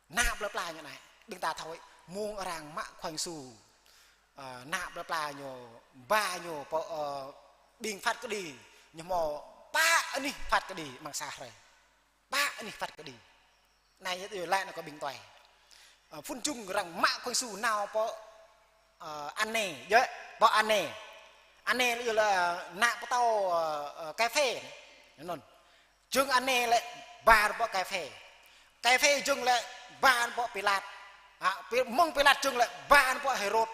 Ană plơi pla ñu anai, ƀing ta thâo ih, mơ̆ng arăng mă Khua Yang Yêsu, ơ, ană plơi pla ñu, ba ñu pơ, ơ, ƀing phat kơđi, ñu hmâo pă anih phat kơđi amăng sa hrơi. Pă anih phat kơđi. Anai yơh tui laĭ nao kơ ƀing tuai. Ơ, phŭn jŭng arăng mă Khua Yang Yêsu nao pơ, ơ, Anê, yơh, pơ Anê. Anê yơh lĕ ană pơtao, ơ, ơ, Kaiphê. Anŭn. Jơ̆ng Anê lĕ ba pơ Kaiphê. Kaiphê jơ̆ng lĕ ba pơ Pilat. Hă, Pi-, mơ̆ng Pilat jơ̆ng lĕ ba pơ Hêrôd.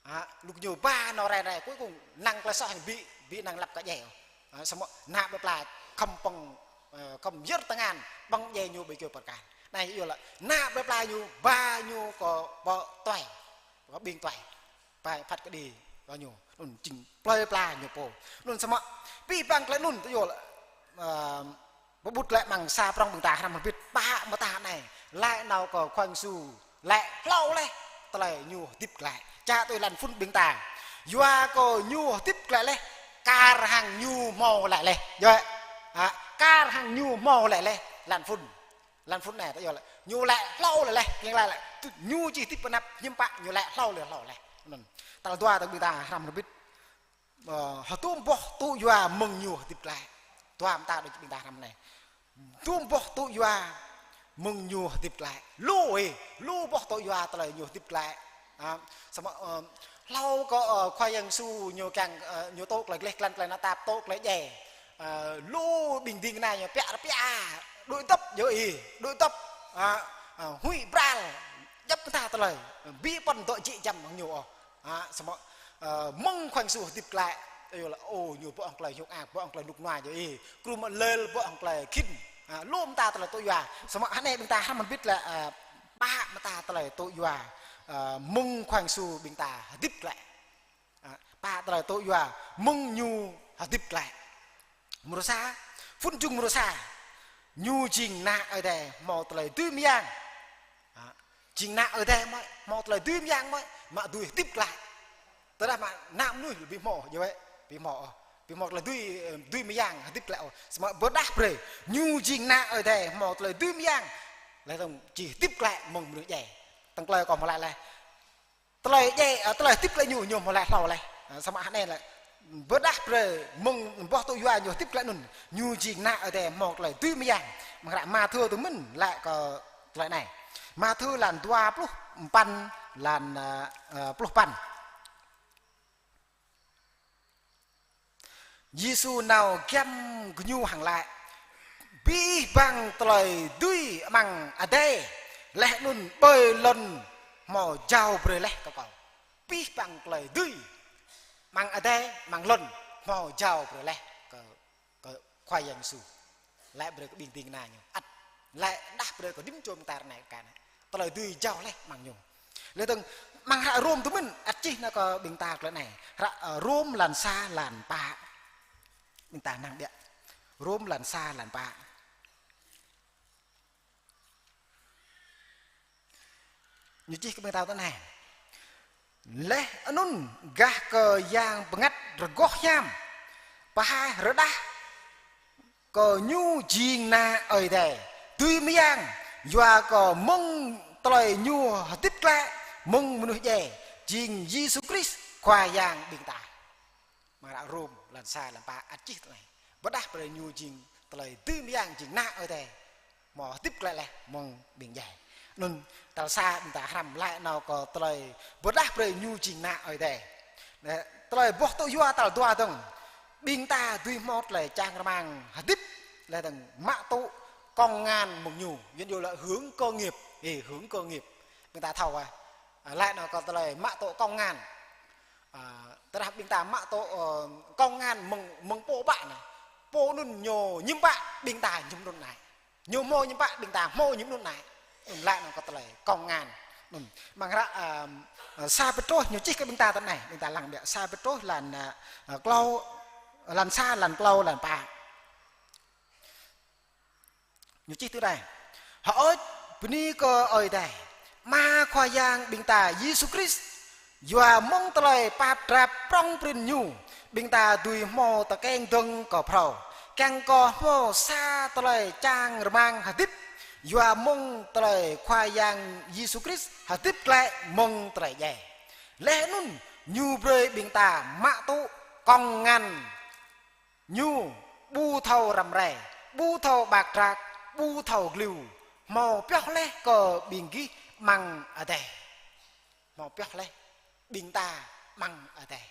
Hă, lu ñu ba nao rai rai, cuối cùng năng tơlơi soh ƀu, ƀu năng lăp kơ djai. Hă, samơ̆ ană plơi pla khŏm pŏng, ơ, khŏm yơr tơngan, pŏng djai ñu ƀơi kyâo bơrkal. Anai yơh lĕ, ană plơi pla ñu, ba ñu kơ pơ tuai, kơ ƀing tuai. Ba phat kơđi kơ ñu, anŭn jing plơi pla ñu pô. Anŭn samơ̆, abih bang tơlơi anŭn tơ yua lĕ, ơ, pơƀut lĕ amăng sa prŏng ƀing ta hrăm hơbĭt pă mơta anai. Laĭ nao kơ Khua Yang Yêsu, laĭ hlâo laih, tơlơi ñu hơdip glaĭ. Čă tui lăn phŭn ƀing ta. Yua kơ ñu hơdip glaĭ laih, kar hăng ñu hmâo laĭ laih. Yơh. Hă, kar hăng ñu hmâo laĭ laih, lăn phŭn. Lăn phŭn anai, ta yơh laĭ. Ñu laĭ hlâo laĭ laih, kiăng laĭ laĭ. Tui ñu či hơdip pơ anăp hiư̆m pă, ñu laĭ hlâo laĭ hlâo laih. Anŭn. Tal dua tơ̆ng ƀing ta hrăm rơbit. Ơ, hơdôm boh tŭ yua mơ̆ng ñu hơdip glaĭ. Dua mơta đôč ƀing ta hrăm anai. Hơdôm boh tŭ yua mơ̆ng ñu hơdip glaĭ. Lu ih, lu boh tŭ yua tơlơi ñu hơdip glaĭ. Hă, samơ̆, ơ, hlâo kơ, ơ, Khua Yang Yêsu ñu kiăng, ơ, ñu tŭ tơlơi gleh glăn tơlơi tơnap tap, tŭ tơlơi djai. Ơ, lu ƀing ding kơna ñu piă rơpiă, đuaĭ dŏp yơh ih, đuaĭ dŏp. Hă, ơ, huĭ bral, djŏp kơ ta tơlơi. Ƀu păn dŏ jĕ jăm hăng ñu ôh. Hă, samơ̆, ơ, mơ̆ng Khua Yang Yêsu hơdip glaĭ, ta yơh laĭ, ô, ñu ƀu hăng tơlơi hiôk ak, ƀu hăng tơlơi rơnŭk rơnua yơh ih, kru mă lel ƀu hăng tơlơi khĭn. Hă, lu mơta tơlơi tŭ yua. Samơ̆ hă anai ƀing ta hrăm rơbit laĭ, ơ, pă mơta tơlơi tŭ yua, ơ, mơ̆ng Khua Yang Yêsu ƀing ta hơdip glaĭ. Hă, pă tơlơi tŭ yua mơ̆ng ñu hơdip glaĭ. Mrô sa, phŭn jŭng mrô sa. Ñu jing ană Ơi Adai hmâo tơlơi dưi mơyang. Hă, jing ană Ơi Adai mơ̆, hmâo tơlơi dưi mơyang mơ̆, mă dưi hơdip glaĭ. Tơdah mă ană mơnuih ƀu hmâo, yơh wĕ, ƀu hmâo ôh. Ƀu hmâo tơlơi dưi, ơ, dưi mơyang hơdip glaĭ ôh. Samơ̆ pơrơđah brơi, ñu jing ană Ơi Adai hmâo tơlơi dưi mơyang. Laih dơ̆ng či hơdip glaĭ mơ̆ng mơnuih djai. Tơ̆ng tơlơi kâo hmâo laĭ laih. Tơlơi djai, ơ, tơlơi hơdip glaĭ ñu, ñu hmâo laĭ hlâo laih. Ơ, samơ̆ hă anai laĭ, pơrơđah brơi mơ̆ng boh tŭ yua ñu hơdip glaĭ anŭn, ñu jing ană Ơi Adai hmâo tơlơi dưi mơyang. Amăng hră Mathiơ tui mơ̆n laĭ kơ tơlơi anai. Mathiơ lăn dua pluh păn, lăn, ơ, ơ, pluh păn. Yêsu nao giăm gơñu hăng laĭ: Abih bang tơlơi dưi amăng adai laih anŭn ƀơi lŏn hmâo jao brơi laih kơ kâo. Abih bang tơlơi dưi amăng adai, amăng lŏn hmâo jao brơi laih kơ, kơ Khua Yang Yêsu. Laĭ brơi kơ ƀing ding kơna ñu. Ăt laĭ đah brơi kơ rĭm čô mơ̆ng ta ră anai kơ anai. Tơlơi dưi jao laih amăng ñu. Laih dơ̆ng amăng hră Rôm tui mơ̆n, ăt čih nao kơ ƀing ta tơlơi anai. Hră, ơ, Rôm lăn sa lăn pă. Ƀing ta năng biă. Rôm lăn sa lăn pă. Ñu čih kơ ƀing ta tui anai. Laih anŭn gah kơ Yang Bơngăt Rơgoh Hiam pơhaih rơđah kơ ñu jing ană Ơi Adai dưi mơyang, yua kơ mơ̆ng tơlơi ñu hơdip glaĭ mơ̆ng mơnuih djai, jing Yêsu Krist Khua Yang ƀing ta. Amăng hră Rôm lăn sa lăn pă ăt čih tui anai. Pơrơđah brơi ñu jing tơlơi dưi mơyang, jing ană Ơi Adai hmâo hơdip glaĭ laih mơ̆ng ƀing djai. Anŭn tal sa ƀing ta hrăm laĭ nao kơ tơlơi pơrơđah brơi ñu jing ană Ơi Adai. Laih tơlơi boh tŭ yua tal dua dơ̆ng. Ƀing ta dưi hmâo tơlơi čang rơmang hơdip laih dơ̆ng mă tŭ kông ngăn mơ̆ng ñu. Yuan yơh laĭ hưởng cơ nghiệp. Ê, hưởng cơ nghiệp. Ƀing ta thâo ah. Ơ, laĭ nao kơ tơlơi mă tŭ kông ngăn. Ơ, tơdah ƀing ta mă tŭ, ơ, kông ngăn mơ̆ng, mơ̆ng pô ƀă anai. Pô anŭn ñu hiư̆m pă ƀing ta hiư̆m anŭn anai. Ñu hmâo hiư̆m pă ƀing ta hmâo hiư̆m anŭn anai. Anŭn laĭ nao kơ tơlơi kông ngăn. Anŭn. Amăng hră, ơ, ơ, sa Pêtrôs ñu čih kơ ƀing ta tui anai. Ƀing ta lăng biă sa Pêtrôs lăn, ơ, ơ, klâo, lăn sa lăn klâo lăn pă. Ñu čih tui anai: Hơơč bơni kơ Ơi Adai, Ama Khua Yang ƀing ta Yêsu Krist, yua mơ̆ng tơlơi pap drap prŏng prin ñu, ƀing ta dưi hmâo tơkeng dơ̆ng kơ phrâo, kiăng kơ hmâo sa tơlơi čang rơmang hơdip, yua mơ̆ng tơlơi Khua Yang Yêsu Krist hơdip glaĭ mơ̆ng tơlơi djai. Laih anŭn ñu brơi ƀing ta mă tŭ kông ngăn ñu ƀu thâo răm rai, ƀu thâo ƀak drak, ƀu thâo gliu, hmâo pioh laih kơ ƀing gih amăng adai. Hmâo pioh laih ƀing ta amăng adai.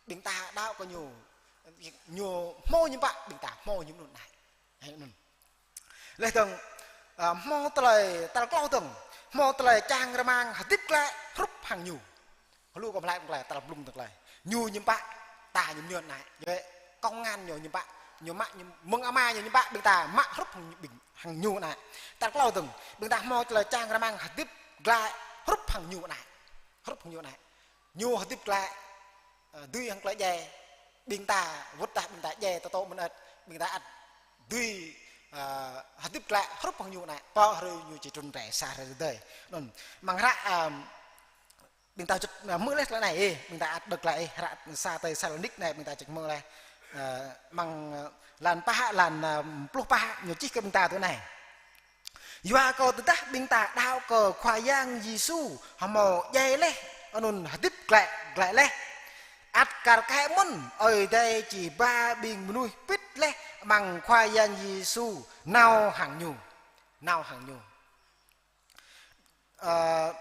Ƀing ta đaŏ kơ ñu, ñu hmâo hiư̆m pă, ƀing ta hmâo hiư̆m anŭn anai. Anŭn. Laih dơ̆ng, ơ, hmâo tơlơi tal klâo dơ̆ng, hmâo tơlơi čang rơmang hơdip glaĭ hrup hăng ñu. Hluh kơ mơlai tơlơi, tal blung tơlơi. Ñu hiư̆m pă, ta ñu mơñum anai. Yơh, kông ngăn ñu hiư̆m pă, ñu mă ñu, mơ̆ng Ama ñu hiư̆m pă, ƀing ta mă hrup hăng ƀing, hăng ñu anai. Tal klâo dơ̆ng, ƀing ta hmâo tơlơi čang rơmang hơdip glaĭ hrup hăng ñu anai. Hrup hăng ñu anai. Ñu hơdip glaĭ, ơ, dưi hăng tơlơi djai, ƀing ta, wơ̆t tah ƀing ta djai tơtô mơ̆n ăt, ƀing ta ăt dưi, ơ, hơdip glaĭ hrup hăng ñu anai, pơ hrơi ñu či trŭn rai sa hrơi tơdơi. Anŭn, amăng hră, ơ, Ƀing ta čŭt, ơ, hmư̆ laih tơlơi anai, ơ, ƀing ta ăt đŏk glaĭ, ơ, hră sa Têsalônik anai, ƀing ta čŭt hmư̆ laih, ơ, amăng, ơ, lan pă, lan, ơ, pluh pă, ñu čih kơ ƀing ta tui anai. Yua kơ tơdah ƀing ta đaŏ kơ Khua Yang Yêsu hmâo djai laih, anŭn hơdip glaĭ, glaĭ laih. Ăt kar kaĭ mơ̆n, Ơi Adai či ba ƀing mơnuih pĭt laih amăng Khua Yang Yêsu nao hăng Ñu. Nao hăng Ñu. Ơ,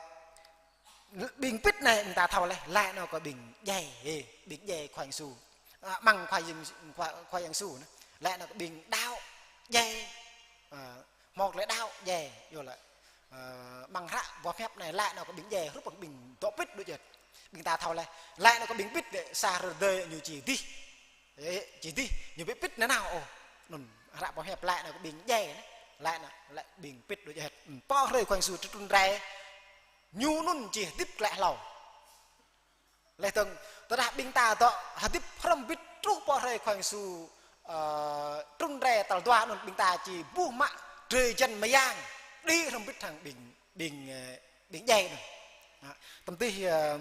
ƀing pĭt anai ƀing ta thâo laih, laĭ nao kơ ƀing djai, ơ, ƀing djai Khua Yang Yêsu. Ơ, amăng Khua Yang, Khua, Khua Yang Yêsu anai. Laĭ nao kơ ƀing đaŏ djai, ơ, hmâo tơlơi đaŏ djai, yua laĭ, ơ, amăng hră boh hiăp anai laĭ nao kơ ƀing djai, hrup hăng ƀing dŏ pĭt đôč yơh. Ƀing ta thâo laih, laĭ nao kơ ƀing pĭt đĕ, sa hrơi tơdơi ñu či dih. Ơ, či dih, ñu ƀu pĭt nanao ôh. Anŭn hră boh hiăp laĭ nao kơ ƀing djai anai, laĭ nao, laĭ ƀing pĭt đôč yơh. Pơ hrơi Khua Yang Yêsu trŭn rai, ñu anŭn či hơdip glaĭ hlâo. Laih dơ̆ng, tơdah ƀing ta dŏ hơdip hrŏm hơbĭt truh pơ hrơi Khua Yang Yêsu, ơ, trŭn rai tal dua anŭn ƀing ta či buh mă drơi jăn mơyang, đĭ hrŏm hơbĭt hăng ƀing, ƀing, ơ, ƀing djai anŭn. Hă, tơm tih, ơ,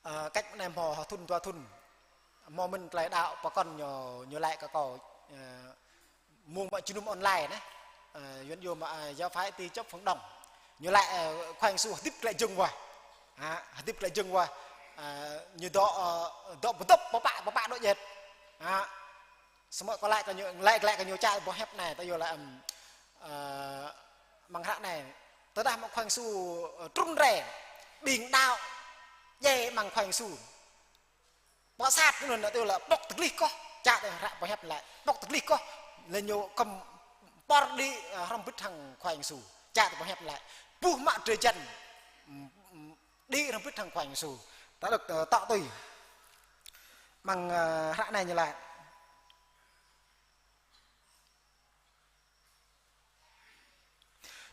ơ, cách anai hmâo thŭn dua thŭn. Hmâo mơ̆n tơlơi đaŏ pơkŏn ñu, ñu laĭ kơ kâo, ơ, mơ̆ng mă jơnum online anai. Ơ, Yuan yua mă, ơ, giáo phái ti chốc phang đŏng. Ñu laĭ, ơ, Khua Yang Yêsu hơdip glaĭ jơ̆ng wa. Hă, hơdip glaĭ jơ̆ng wa. Ơ, ñu dŏ, ơ, dŏ pơdŏp pơpă, pơpă đôč yơh. Hă. Samơ̆ kâo laĭ kơ ñu, laĭ, laĭ kơ ñu čă boh hiăp anai, ta yua laĭ, ưm, ơ, amăng hră anai. Tơdah mă Khua Yang Yêsu, ơ, trŭn rai, ƀing đaŏ djai amăng Khua Yang Yêsu. Pơsat anŭn tui laĭ pŏk tơglih kŏh, čă tui hră boh hiăp laĭ, pŏk tơglih kŏh, laih ñu khŏm pơr đĭ, ơ, hrŏm hơbĭt hăng Khua Yang Yêsu. Čă tui boh hiăp laĭ, buh mă drơi jăn, ưm, ưm, đĭ hrŏm hơbĭt hăng Khua Yang Yêsu. Ta đŏk, ơ, tŏ tui. Amăng, ơ, hră anai ñu laĭ.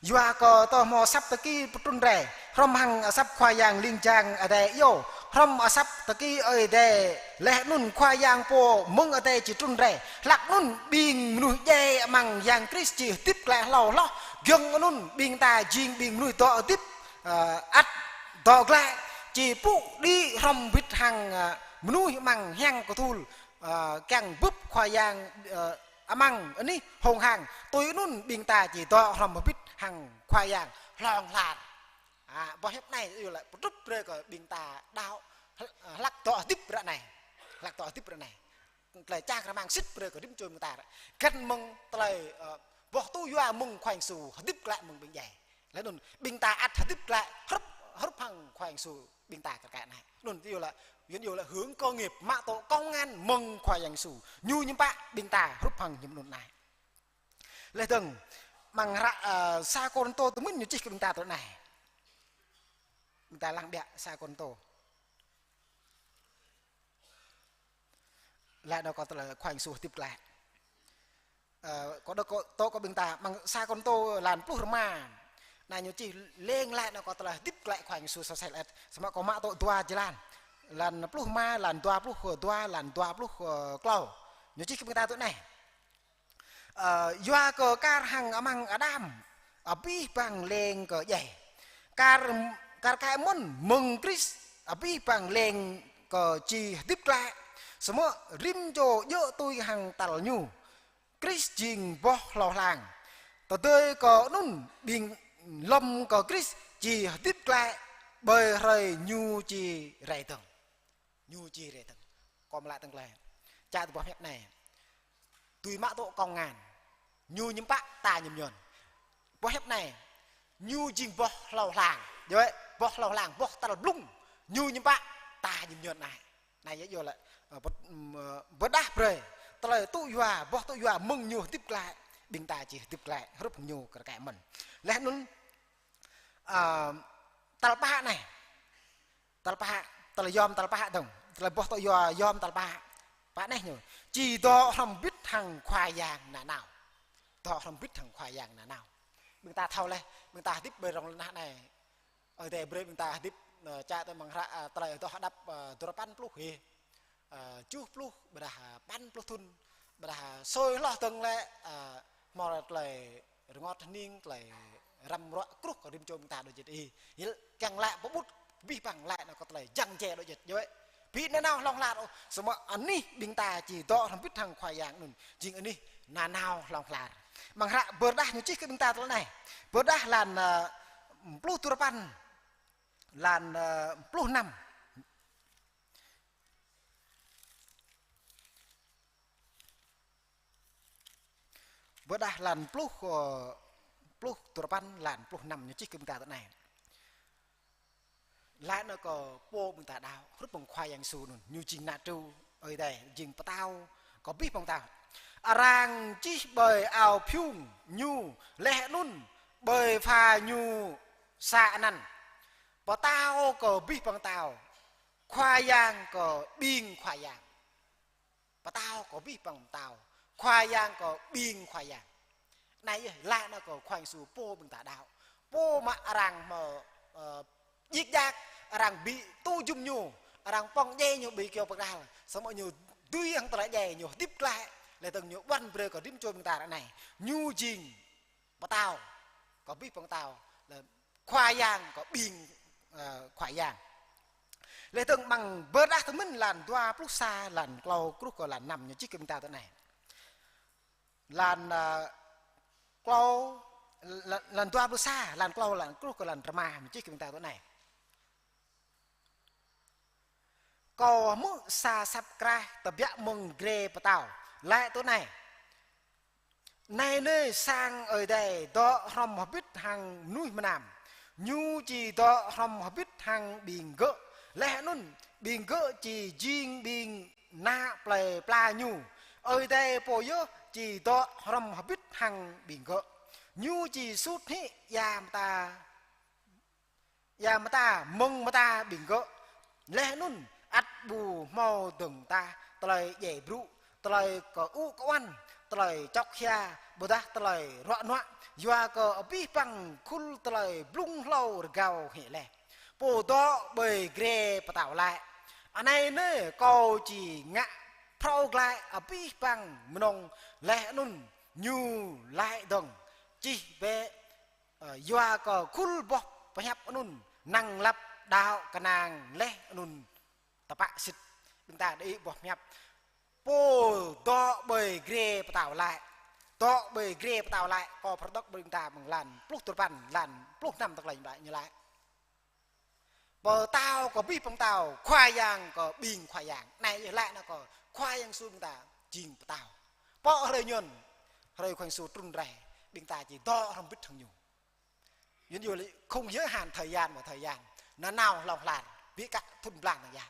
Yua kơ tơhmô asăp tơki pơtrŭn rai, hrŏm hăng asăp Khua Yang ling jang adai iâu, hrŏm asăp tơki Ơi Adai, laih anŭn Khua Yang pô mơ̆ng adai či trŭn rai, hlăk anŭn ƀing mơnuih djai amăng Yang Krist či hơdip glaĭ hlâo hloh, giŏng anŭn ƀing ta jing ƀing mơnuih dŏ hơdip, ơ, ăt dŏ glaĭ, či pŭ đĭ hrŏm hơbĭt hăng, ơ, mơnuih amăng hiăng kơthul, ơ, kiăng bưp Khua Yang, ơ, amăng anih hông hang, tui anŭn ƀing ta či dŏ hrŏm hơbĭt hăng Khua Yang hlŏng lar. Hă, boh hiăp anai yua laĭ pơtrŭt brơi kơ ƀing ta đaŏ, hlăk dŏ hơdip ră anai. Hlăk dŏ hơdip ră anai. Tơlơi čang rơmang sĭt brơi kơ rĭm čô ƀing ta. Găn mơ̆ng tơlơi, ơ, boh tŭ yua mơ̆ng Khua Yang Yêsu hơdip glaĭ mơ̆ng ƀing djai. Laih anŭn ƀing ta ăt hơdip glaĭ hrup, hrup hăng Khua Yang Yêsu ƀing ta kar kaĭ anai. Anŭn yua laĭ, Yuan yua laĭ hưởng cơ nghiệp mă tŭ kông ngăn mơ̆ng Khua Yang Yêsu. Ñu ñŭm pă ƀing ta hrup hăng ñu anŭn anai. Laih dơ̆ng, amăng hră, ơ, sa Kôrintô tơmĭn ñu čih kơ ƀing ta tui anai. Ƀing ta lăng ƀiă sa Kôrintô. Laĭ nao kơ tơlơi Khua Yang Yêsu hơdip glaĭ. Ơ, kâo đŏk kơ, tŏ kơ ƀing ta, amăng sa Kôrintô lan pluh rơma. Anai ñu čih leng laĭ nao kơ tơlơi hơdip glaĭ Khua Yang Yêsu sơsel et. Samơ̆ kâo mă tŏ dua jơlan. Lan pluh rơma, lan dua pluh dua, lan dua pluh klâo. Ñu čih kơ ƀing ta tui anai. Ơ, yua kơ kar hăng amăng Ađam, abih bang leng kơ djai. Kar, kar kaĭ mơ̆n mơ̆ng Krist, abih bang leng kơ či hơdip glaĭ. Samơ̆ rĭm čô djơ̆ tui hăng tal ñu. Krist jing boh hlâo hlang. Tơdơi kơ anŭn ƀing lŏm kơ Krist či hơdip glaĭ ƀơi hrơi ñu či rai dơ̆ng. Ñu či rai dơ̆ng. Kâo mơ̆ laĭ tơ̆ng tơlơi. Čă tui boh hiăp anai. Tui mă tŭ kông ngăn. Ñu ñŭm pă ta ñŭm ñŭn. Boh hiăp anai. Ñu jing boh hlâo hlang. Yơh, boh hlâo hlang, boh tal blung. Ñu ñŭm pă ta ñŭm ñŭn anai. Anai yơh yua laĭ, ơ, pơt-, ưm, ơ, pơdah brơi. Tơlơi tŭ yua, boh tŭ yua mơ̆ng ñu hơdip glaĭ. Ƀing ta či hơdip glaĭ. Hrup ñu kar kaĭ mơ̆n. Laih anŭn, ơ, tal pă anai. Tal pă, tơlơi yom tal pă dơ̆ng. Tơlơi boh tŭ yua yom tal pă. Pă anai ñu. Či dŏ hrŏm hơbĭt hăng Khua Yang nanao. Dŏ hrŏm hơbĭt hăng Khua Yang nanao. Ƀing ta thâo laih, ƀing ta hơdip ƀơi rŏng lŏn tơnah anai. Ơi Adai brơi ƀing ta hơdip, ơ, čă tui amăng hră, ơ, tơlơi adoh hơđăp, ơ, duarơpăn pluh hĭ. Ơ, tơjuh pluh, ƀôdah, ơ, păn pluh thŭn, ƀôdah, ơ, sui hloh dơ̆ng lĕ, ơ, hmâo tơlơi rơngot hơning, tơlơi răm ruă kruh kơ rĭm čô ƀing ta đôč yơh. Hil, kiăng laĭ pơƀut abih bang laĭ anŭn kơ tơlơi jăng jai đôč jĕt. Yơh, ƀu nanao hlŏng lar ôh, samơ̆ anih ƀing ta či dŏ hrŏm hơbĭt hăng Khua Yang anŭn jing anih nanao hlŏng lar. Amăng hră Pơrơđah ñu čih kơ ƀing ta tơlơi anai. Pơrơđah lan, ơ, pluh duarơpăn, lan, ơ, pluh năm. Pơrơđah lan pluh, ơ, pluh duarơpăn, lan pluh năm ñu čih kơ ƀing ta tui anai. Laĭ anŭn kơ pô ƀing ta đaŏ, hrup hăng Khua Yang Yêsu anŭn, ñu jing ană tơčô Ơi Adai, jing pơtao kơ abih bang ta. Arăng čih ƀơi ao phiung ñu, laih anŭn ƀơi pha ñu sa anăn. Pơtao kơ abih bang pơtao, Khua Yang kơ ƀing khua yang. Pơtao kơ abih bang pơtao, Khua Yang kơ ƀing khua yang. Anai yơh, laĭ anŭn kơ Khua Yang Yêsu pô ƀing ta đaŏ. Pô mă arăng hmâo, ơ, djik djak, arăng ƀu tŭ jum ñu, arăng pŏng djai ñu ƀơi kyâo pơkral. Samơ̆ ñu dưi hăng tơlơi djai ñu hơdip glaĭ, laih dơ̆ng ñu ƀuăn brơi kơ rĭm čô ƀing ta ră anai. Ñu jing pơtao kơ abih bang pơtao, lĕ Khua Yang kơ ƀing, ơ, khua yang. Laih dơ̆ng amăng Pơrơđah tơ mĭn lan dua pluh sa, lan klâo truh kơ lan năm ñu čih kơ ƀing ta tui anai. Lan, ơ, klâo, lan, lan dua pluh sa, lan klâo, lan truh kơ lan rơma ñu čih kơ ƀing ta tui anai. Kâo hmư̆ sa asăp krah tơbiă mơ̆ng grê pơtao laĭ tui anai: Anai nê sang Ơi Adai dŏ hrŏm hơbĭt hăng mơnuih mơnam. Ñu či dŏ hrŏm hơbĭt hăng ƀing gơ̆. Laih anŭn ƀing gơ̆ či jing ƀing ană plei pla ñu. Ơi Adai pô yơh či dŏ hrŏm hơbĭt hăng ƀing gơ̆. Ñu či sut hĭ ia mơta ia mơta mơ̆ng mơta ƀing gơ̆. Laih anŭn ăt ƀu hmâo dơ̆ng tah tơlơi djai brŭ, tơlơi kơŭ kơŭn, tơlơi čŏk hia, ƀôdah tơlơi ruă nuă, yua kơ abih bang khul tơlơi blung hlâo rơgao hĭ laih. Pô dŏ ƀơi grê pơtao laĭ: Anai nê kâo či ngă phrâo glaĭ abih bang mơnơ̆ng. Laih anŭn ñu laĭ dơ̆ng: Čih bĕ, ơ, yua kơ khul boh pơhiăp anŭn năng lăp đaŏ kơnang laih anŭn tơpă sĭt. Ƀing ta đĭ boh pơhiăp: Pô dŏ ƀơi grê pơtao laĭ. Dŏ ƀơi grê pơtao laĭ, kâo pơrơđah ƀing ta mơ̆ng lan pluh duarơpăn, lan pluh năm tơlơi ñu laĭ, ñu laĭ: Pơtao kơ abih bang pơtao, Khua Yang kơ ƀing khua yang. Anai yơh laĭ anŭn kơ Khua Yang Yêsu ƀing ta jing pơtao. Pơ hrơi ñu, hrơi Khua Yang Yêsu trŭn rai, ƀing ta či dŏ hrŏm hơbĭt hăng ñu. Yuan yơh lĕ không giới hạn thời gian và thời gian. Nanao hlŏng lar, ƀu kă thŭn blan anai yơh.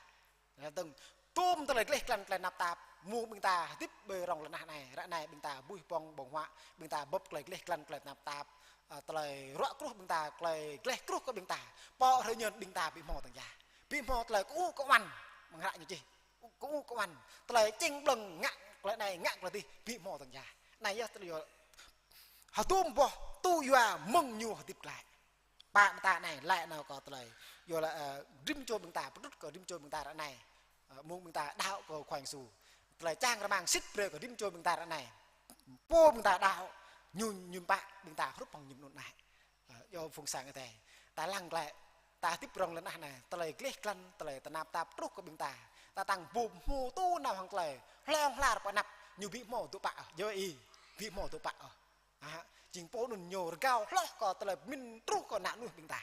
Laih dơ̆ng tŭm tơlơi gleh glăn tơlơi tơnap tap, mơ̆ng ƀing ta hơdip ƀơi rŏng lŏn tơnah anai, ră anai ƀing ta buih ƀơ̆ng ƀơ̆ng huă, ƀing ta bưp tơlơi gleh glăn tơlơi tơnap tap, ơ, tơlơi ruă kruh ƀing ta, tơlơi gleh kruh kơ ƀing ta. Pơ hrơi ñu ƀing ta ƀu hmâo dơ̆ng ia. Ƀu hmâo tơlơi kơŭ kơŭn, amăng hră ñu čih. Kơŭ kơŭn, tơlơi čing ƀlơ̆ng ngă tơlơi anai, ngă tơlơi adih, ƀu hmâo dơ̆ng ia. Anai yơh tơlơi hơdôm boh tŭ yua mơ̆ng ñu hơdip glaĭ. Pă mơta anai laĭ anŭn kơ tơlơi. Yua laĭ, ơ, rĭm čô ƀing ta, pơtrŭt kơ rĭm čô ƀing ta ră anai. Ơ, mơ̆ng ƀing ta đaŏ kơ Khua Yang Yêsu. Tơlơi čang rơmang sĭt brơi kơ rĭm čô ƀing ta ră anai. Pô ƀing ta đaŏ, ñu, ñu pă ƀing ta hrup hăng ñu anŭn anai. Ơ, yua phung sang Ơi Adai. Ta lăng glaĭ, ta hơdip rŏng lŏn tơnah anai. Tơlơi gleh glăn, tơlơi tơnap tap truh kơ ƀing ta. Ta tăng bum hmu tu nao hăng tơlơi hlŏng lar pơ anăp. Ñu ƀu hmâo dŏ pă, ơ, yơh ih, ƀu hmâo dŏ pă, ơ. Hă, jing pô anŭn ñu rơgao hloh kơ tơlơi pơmĭn truh kơ ană mơnuih ƀing ta.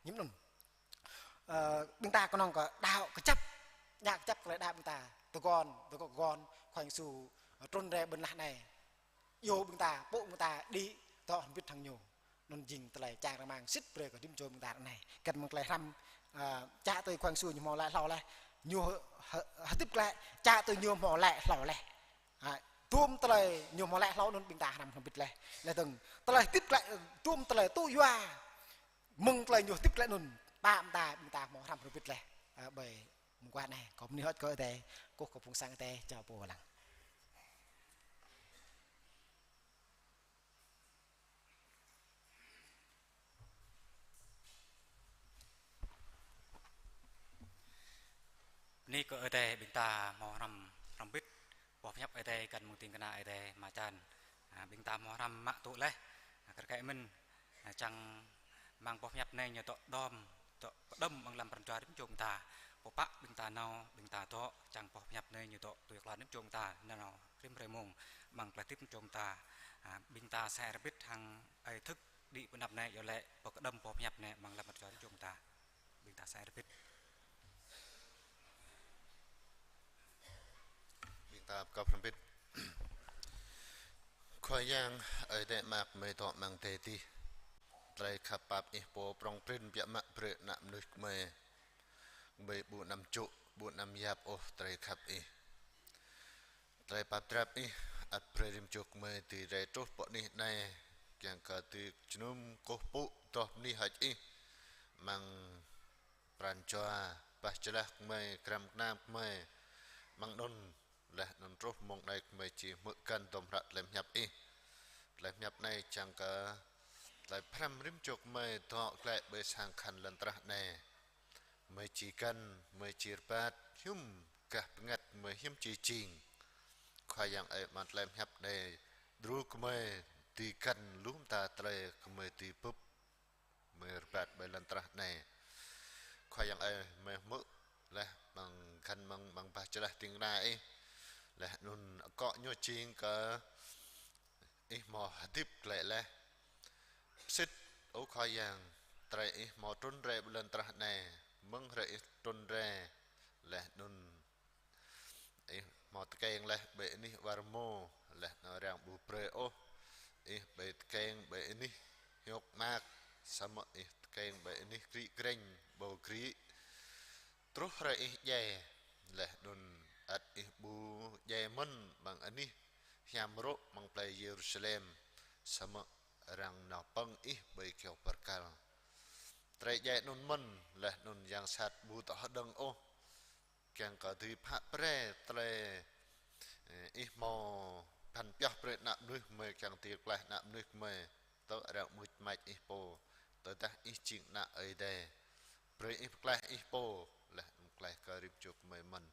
Ñu anŭn. Ơ, ƀing ta kơnơ̆ng kơ đaŏ kơjăp. Ñă kơjăp tơlơi đaŏ ƀing ta. Tơguan, tơguan, Khua Yang Yêsu, ơ, trŭn rai ƀơi lŏn tơnah anai. Yua ƀing ta, pô ƀing ta đĭ, dŏ hrŏm hơbĭt hăng ñu. Anŭn jing tơlơi čang rơmang sĭt brơi kơ rĭm čô ƀing ta ră anai. Kơnơ̆ng mơ̆ng tơlơi hrăm, ơ, čă tui Khua Yang Yêsu ñu hmâo laĭ hlâo laih. Ñu hơ-, hơ-, hơdip glaĭ, čă tui ñu hmâo laĭ hlâo laih. Hă, tŭm tơlơi ñu hmâo laĭ hlâo anŭn ƀing ta hrăm hrŏm hơbĭt laih. Laih dơ̆ng tơlơi hơdip glaĭ, tŭm tơlơi tŭ yua mơ̆ng tơlơi ñu hơdip glaĭ anŭn, pă mơta ƀing ta hmâo hrăm hrŏm hơbĭt laih. Ơ, ƀơi mơguah anai, kâo bơni hơơč kơ Ơi Adai, kơkuh kơ phung sang Ơi Adai, jao pô lăng. Bơni kơ Ơi Adai, ƀing ta hmâo hrăm hrŏm hơbĭt boh pơhiăp Ơi Adai găn mơ̆ng ding kơna Ơi Adai Ama Čan. Ơ, ƀing ta hmâo hrăm mă tŭ laih. Ơ, kar kaĭ mơ̆n, ơ, čang rơmang boh pơhiăp anai ñu dŏ đom dŏ pơđŏm amăng lăm pran jua rĭm čô ta. Pơpă ƀing ta nao, ƀing ta dŏ, čang boh pơhiăp anai ñu dŏ tui klan rĭm čô ta, nao rĭm hrơi mông, amăng tơlơi hơdip rĭm čô ta. A, ƀing ta sĕ rơbit hăng ơi thŭk đĭ pơ anăp anai, yua lĕ pơkơđŏm boh pơhiăp anai amăng lăm pran jua rĭm čô ta. Ƀing ta sĕ rơbit. Ƀing ta pơkŏp rơbit. Khua Yang, Ơi Adai mơak gơmơi dŏ amăng adai adih. Tơlơi khăp pap Ih pô prŏng prin biă mă brơi ană mơnuih gơmơi. Gơmơi ƀu anăm čŭk, ƀu anăm yap ôh tơlơi khăp Ih. Tơlơi pap drap Ih ăt brơi rĭm čô gơmơi dưi rai truh pơ anih anai, kiăng kơ dưi jơnum kơkuh pơpŭ adoh bơni hơơč Ih amăng pran jua, bah jơlah gơmơi, grăm gơnam gơmơi, amăng anŭn, laih anŭn truh mông anai gơmơi či hmư̆ găn dŏm hră tơlơi pơhiăp Ih. Tơlơi pơhiăp anai čang kơ tơlơi pơhrăm rĭm čô gơmơi dŏ glaĭ ƀơi sang khăn lŏn tơnah anai. Gơmơi či găn, gơmơi či rơbat, hiư̆m gah bơngăt gơmơi hiư̆m či jing. Khua Yang ơi, amăng tơlơi pơhiăp anai, đru gơmơi dưi găn lu mơta tơlơi gơmơi dưi bưp, gơmơi rơbat ƀơi lŏn tơnah anai. Khua Yang ơi, gơmơi hmư̆ laih amăng găn amăng, amăng bah jơlah ding kơna Ih. Laih anŭn akŏ ñu jing kơ Ih hmâo hơdip glaĭ laih. Sĭt, ơ Khua Yang, tơlơi Ih hmâo trŭn rai ƀơi lŏn tơnah anai, mơ̆ng hrơi Ih trŭn rai, laih anŭn Ih hmâo tơkeng laih ƀơi anih war rơmô, laih anŭn arăng ƀu brơi ôh Ih ƀơi tơkeng ƀơi anih hiôk mơak, samơ̆ Ih tơkeng ƀơi anih gri greng, ƀâo gri. Truh hrơi Ih djai, laih anŭn ăt Ih ƀu djai mơ̆n amăng anih hiam rŏ amăng plei Yêrusalem, samơ̆ arăng nao pơ̆ng Ih ƀơi kyâo bơrkal. Tơlơi djai anŭn mơ̆n, laih anŭn yang sat ƀu dŏ hơđơ̆ng ôh, kiăng kơ dưi phă pre tơlơi, ơ, Ih hmâo pơphan pioh brơi ană mơnuih gơmơi, kiăng dưi pơklaih ană mơnuih gơmơi, tơl arăng mưč mač Ih pô, tơdah Ih jing ană Ơi Adai. Brơi Ih pơklaih Ih pô, laih anŭn pơklaih kơ rĭm čô gơmơi mơ̆n.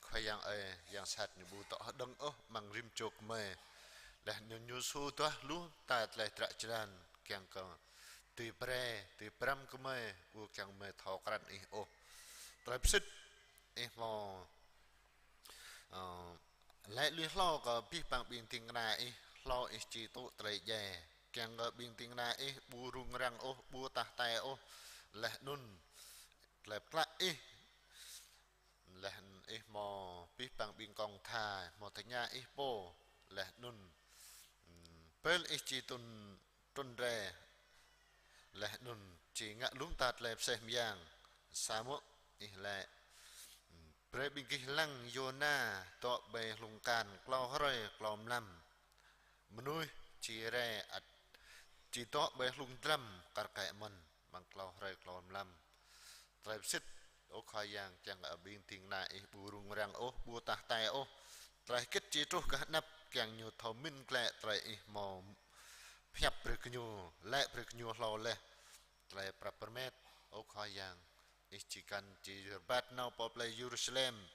Khua Yang ơi, yang sat ñu ƀu dŏ hơđơ̆ng ôh amăng rĭm čô gơmơi. Laih anŭn ñu su duah lu mơta tơlơi dră jơlan, kiăng kơ dưi pre, dưi pơrăm gơmơi, ƀu kiăng gơmơi thâo krăn Ih ôh. Tơlơi pơsĭt, Ih hmâo, ơ, laĭ lui hlâo kơ abih bang ƀing ding kơna Ih, hlâo Ih či tŭ tơlơi djai. Kiăng kơ ƀing ding kơna Ih ƀu rŭng răng ôh, ƀu tah tai ôh. Laih anŭn tơlơi pơklă Ih, laih anŭn Ih hmâo abih bang ƀing kông tha, hmâo tơña Ih pô, laih anŭn, ưm, ƀơi Ih či trŭn, trŭn rai, laih anŭn či ngă lu mơta tơlơi pơseh mơyang, samơ̆ Ih laĭ, ưm, brơi ƀing gih lăng Yôna dŏ ƀơi hlung kan klâo hrơi klâo mlam. Mơnuih či rai ăt či dŏ ƀơi hlung dram kar kaĭ mơ̆n, amăng klâo hrơi klâo mlam. Tơlơi pơsĭt, ơ Khua Yang, kiăng kơ ƀing ding kơna Ih ƀu rŭng răng ôh, ƀu tah tai ôh. Tơlơi hơgĕt či truh gah anăp, kiăng ñu thâo mĭn glaĭ tơlơi Ih hmâo pơhiăp brơi kơ ñu, laĭ brơi kơ ñu hlâo laih. Tơlơi prăp pơrmet, ơ Khua Yang, Ih či găn či rơbat nao pơ plei Yêrusalem,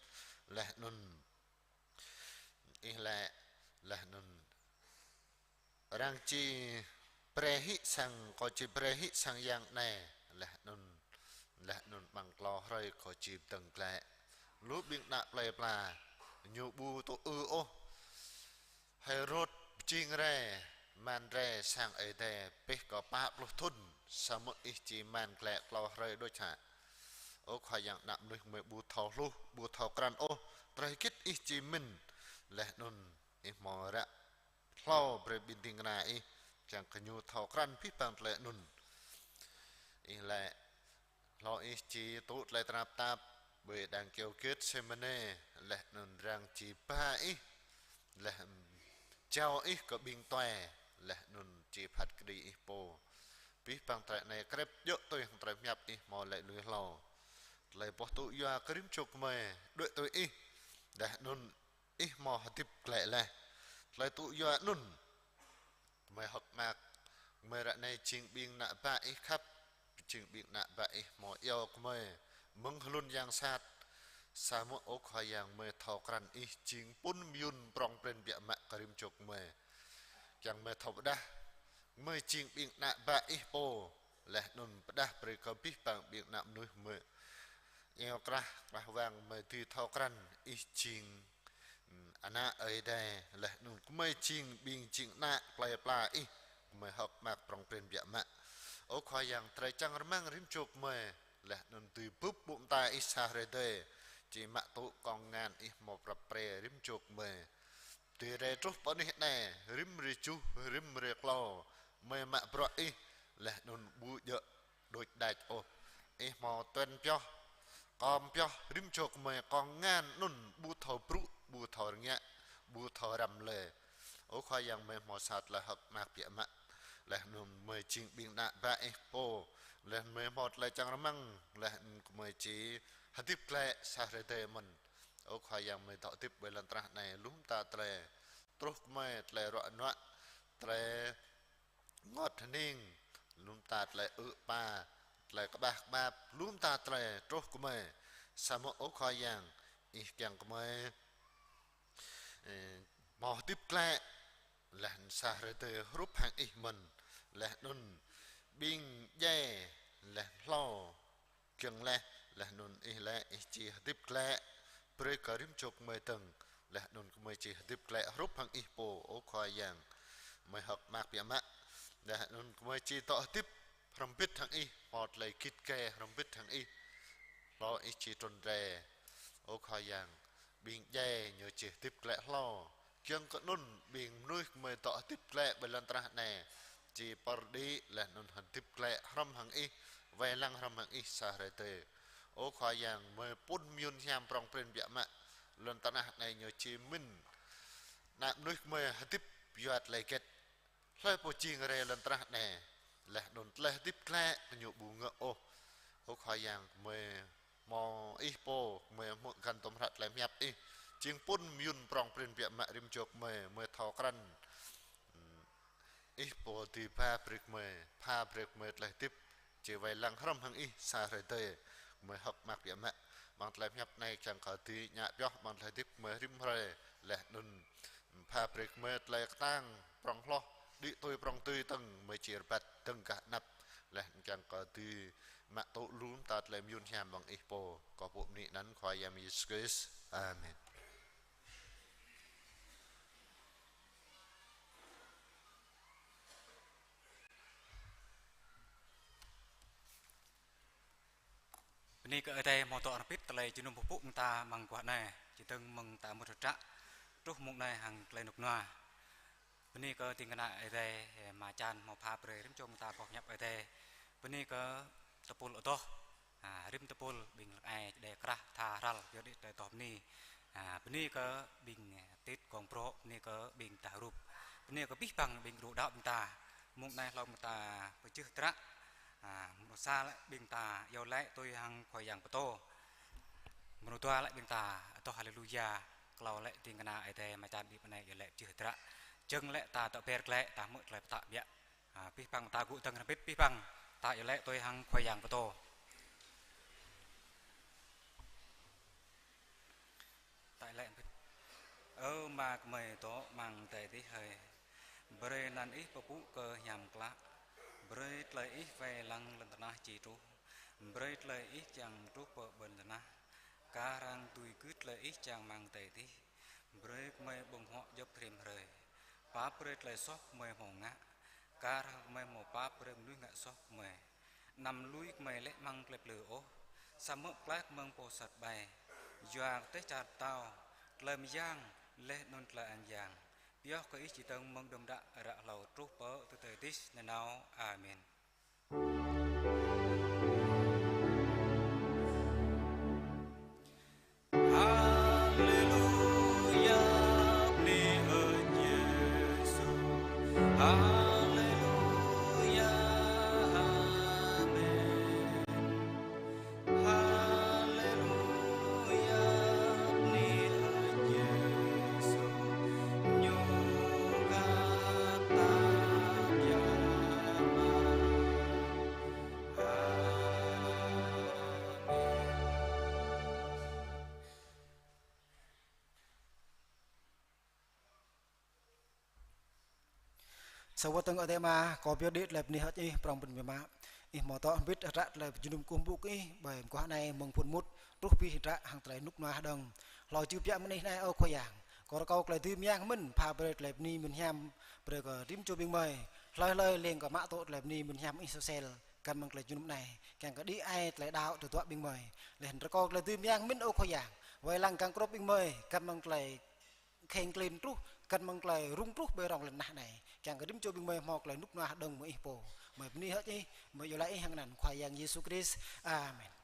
laih anŭn Ih laĭ, laih anŭn arăng či pre hĭ sang, kâo či pre hĭ sang yang anai, laih anŭn, laih anŭn amăng klâo hrơi kâo či pơdơ̆ng glaĭ. Lu ƀing ană plei pla, ñu ƀu tŭ ư ôh. Hêrôd pơjing rai, man rai sang Ơi Adai pĕh kơ pă pluh thŭn, samơ̆ Ih či man glaĭ klâo hrơi đôč hă. Ơ Khua Yang, ană mơnuih gơmơi ƀu thâo hluh, ƀu thâo krăn ôh, tơlơi hơgĕt Ih či mĭn, laih anŭn Ih hmâo ră hlâo brơi ƀing ding kơna Ih, kiăng kơ ñu thâo krăn abih bang tơlơi anŭn. Ih laĭ, hlâo Ih či tŭ tơlơi tơnap tap ƀơi đang kyâo Gêtsêmanê, laih anŭn arăng či ba Ih, laih, ưm, jao Ih kơ ƀing tuai, laih anŭn či phat kơđi Ih pô. Abih bang tơlơi anai krep djơ̆ tui hăng tơlơi pơhiăp Ih hmâo laĭ lui hlâo. Tơlơi boh tŭ yua kơ rĭm čô gơmơi đuaĭ tui Ih, laih anŭn Ih hmâo hơdip glaĭ laih. Tơlơi tŭ yua anŭn, gơmơi hơ̆k mơak, gơmơi ră anai jing ƀing ană bă Ih khăp, jing ƀing ană bă Ih hmâo iâu gơmơi mơ̆ng hlŭn yang sat. Samơ̆ ơ Khua Yang, gơmơi thâo krăn Ih jing pŭn mơyŭn prŏng prin biă mă kơ rĭm čô gơmơi. Kiăng gơmơi thâo pơrơđah, gơmơi jing ƀing ană bă Ih pô, laih anŭn pơdah brơi kơ abih bang ƀing ană mơnuih gơmơi. Iâu krah, krah wang gơmơi dưi thâo krăn Ih jing, ưm, Ană Ơi Adai, laih anŭn gơmơi jing ƀing jing ană plei pla Ih, gơmơi hơ̆k mơak prŏng prin biă mă. Ơ Khua Yang, tơlơi čang rơmang rĭm čô gơmơi, laih anŭn dưi bưp ƀô̆ mơta Ih sa hrơi adai, či mă tŭ kŏng ngăn Ih hmâo prăp pre rĭm čô gơmơi. Tơdơi truh pơ anih anai, rĭm hrơi juh, rĭm hrơi klâo, gơmơi mă bruă Ih, laih anŭn ƀu djơ̆ đôč đač ôh. Ih hmâo tuăn pioh, kŏm pioh, rĭm čô gơmơi kŏng ngăn anŭn ƀu thâo brŭ, ƀu thâo rơngiă, ƀu thâo răm lơi. Ơ Khua Yang, gơmơi hmâo sa tơlơi hơ̆k mơak biă mă. Laih anŭn gơmơi jing ƀing ană bă Ih pô. Laih gơmơi hmâo tơlơi čang rơmang, laih anŭn gơmơi či hơdip glaĭ sa hrơi adai mơ̆n. Ơ Khua Yang, gơmơi dŏ hơdip ƀơi lŏn tơnah anai, lu mơta tơlơi truh kơ gơmơi, tơlơi ruă nuă, tơlơi rơngot hơning, lu mơta tơlơi ư̆ pa, tơlơi kơƀah kơƀap, lu mơta tơlơi truh kơ gơmơi. Samơ̆ Ơ Khua Yang, Ih kiăng kơ gơmơi, ơ, hmâo hơdip glaĭ, laih sa hrơi adai hrup hăng Ih mơ̆n, laih anŭn ƀing djai, laih hlâo, kiăng laih, laih anŭn Ih lĕ, Ih či hơdip glaĭ brơi kơ rĭm čô gơmơi dơ̆ng, laih anŭn gơmơi či hơdip glaĭ hrup hăng Ih pô, Ơ Khua Yang. Gơmơi hơ̆k mơak biă mă. Laih anŭn gơmơi či dŏ hơdip hrŏm hơbĭt hăng Ih, hmâo tơlơi git gai hrŏm hơbĭt hăng Ih. Hlâo Ih či trŭn rai, Ơ Khua Yang, ƀing djai ñu či hơdip glaĭ hlâo. Kiăng kơ anŭn ƀing mơnuih gơmơi dŏ hơdip glaĭ ƀơi lŏn tơnah anai, či pơrđĭ laih anŭn hơdip glaĭ hrŏm hăng Ih, wai lăng hrŏm hăng Ih sa hrơi adai. Ơ Khua Yang, gơmơi pŭn mơyŭn hiam prŏng prin biă mă. Lŏn tơnah anai ñu či mĭn ană mơnuih gơmơi hơdip yua tơlơi hơget. Hlơi pô jing rai lŏn tơnah anai, laih anŭn tơlơi hơdip glaĭ kơ ñu ƀu ngă ôh. Ơ Khua Yang, gơmơi hmâo Ih pô, gơmơi hmư̆ găn tŏm hră tơlơi pơhiăp Ih. Jing pŭn mơyŭn prŏng prin biă mă rĭm čô gơmơi, gơmơi thâo krăn. Ih pô dưi ba brơi kơ gơmơi, pha brơi kơ gơmơi tơlơi hơdip, či wai lăng hrŏm hăng Ih sa hrơi adai, gơmơi hơ̆k mơak biă mă. Amăng tơlơi pơhiăp anai kiăng kơ dưi djă pioh amăng tơlơi hơdip gơmơi rĭm hrơi, laih anŭn pha brơi kơ gơmơi tơlơi kơtang prŏng hloh, đĭ tui prŏng tui dơ̆ng, gơmơi či rơbat dơ̆ng gah anăp, laih anŭn kiăng kơ dưi mă tŭ lu mơta tơlơi mơyŭn hiam mơ̆ng Ih pô. Kâo pơpŭ bơni anăn Khua Yang Yêsu Krist. Amen. Bơni kơ Ơi Adai hmâo dŏ hrŏm hơbĭt tơlơi jơnum pơpŭ mơta amăng guah anai, či dơ̆ng mơ̆ng ta mŭt hơdră truh mơ̆ng anai hăng tơlơi rơnŭk rơnua. Bơni kơ ding kơna Ơi Adai, ơ, Ama Čan hmâo pha brơi rĭm čô mơta boh hiăp Ơi Adai. Bơni kơ tơpul adoh, a, rĭm tơpul ƀing lăk ai, čơđai krah, tha hrăl, yua đĭ tơlơi adoh bơni. A, bơni kơ ƀing tit gong brŏ, bơni kơ ƀing tah rup. Bơni kơ abih bang ƀing gru đaŏ ƀing ta. Mơ̆ng anai hlâo mơta pơjưh hơdră. A, mrô sa lĕ ƀing ta iâu laĭ tui hăng Khua Yang pơtô. Mrô dua lĕ ƀing ta adoh Haleluya. Klâo lĕ ding kơna Ơi Adai Ama Čan đĭ pơ anai iâu laĭ pơjưh hơdră. Jơ̆ng lĕ ta dŏ ber glaĭ, ta hmư̆ tơlơi pơtă biă. A, abih bang ta gŭ dơ̆ng hrŏm hơbĭt, abih bang ta iâu laĭ tui hăng Khua Yang pơtô. Ta iâu laĭ hrŏm hơbĭt. Ơ Ama gơmơi dŏ amăng adai adih hơi. Brơi anăn Ih pơpŭ kơ hiam klă. Brơi tơlơi Ih wai lăng lŏn tơnah či truh. Brơi tơlơi Ih kiăng truh pơ ƀơi lŏn tơnah. Kar hăng tui gưt tơlơi Ih kiăng amăng adai adih. Brơi gơmơi ƀơ̆ng huă djŏp rĭm hrơi. Pap brơi tơlơi soh gơmơi hmâo ngă. Kar hăng gơmơi hmâo pap brơi mơnuih ngă soh gơmơi. Anăm lui gơmơi lê̆ amăng tơlơi plư ôh. Samơ̆ pơklaih gơmơi mơ̆ng pô sat ƀai. Yua kơ dêh čar pơtao, tơlơi mơyang, laih anŭn tơlơi ang yang. Pioh kơ Ih či dơ̆ng mơ̆ng đưm đă ră hlâo truh pơ tơdơi adih nanao. Amen. Haleluya, bơni ơi Yêsu. Haleluya, amen. Haleluya, bơni ơi Yêsu. Ñu khăp ta biă mă. Amen. Sa wơ̆t dơ̆ng Ơi Adai Ama, kâo pioh đĭ tơlơi bơni hơ̆k Ih prŏng prin biă mă. Ih hmâo tŏ hơbĭt hơdră tơlơi pơjơnum kơkuh pơpŭ kơ Ih, ƀơi mơguah anai mơ̆ng phŭn mŭt truh pơbĭt hơdră hăng tơlơi rơnŭk rơnua hơđong. Hlâo jưh biă mơ̆ng Ih anai, ơ Khua Yang. Kâo rơkâo tơlơi dưi mơyang mơ̆n, pha brơi tơlơi bơni mơ̆n hiam brơi kơ rĭm čô ƀing gơmơi. Hlơi hlơi leng kơ mă tŭ tơlơi bơni mơ̆n hiam Ih sosel găn mơ̆ng tơlơi jơnum anai, kiăng kơ đĭ ai tơlơi đaŏ tơduă ƀing gơmơi. Laih anŭn rơkâo tơlơi dưi mơyang mơ̆n, ơ Khua Yang. Wai lăng găng krŏp ƀing gơmơi găn mơ̆ng tơlơi kheng klin truh, găn mơ̆ng tơlơi rŭng truh ƀơi rŏng lŏn tơnah anai, kiăng kơ rĭm čô ƀing gơmơi hmâo tơlơi rơnŭk rơnua hơđong mơ̆ng Ih pô. Gơmơi bơni hơơč Ih, gơmơi iâu laĭ Ih hăng anăn Khua Yang Yêsu Krist. Amen.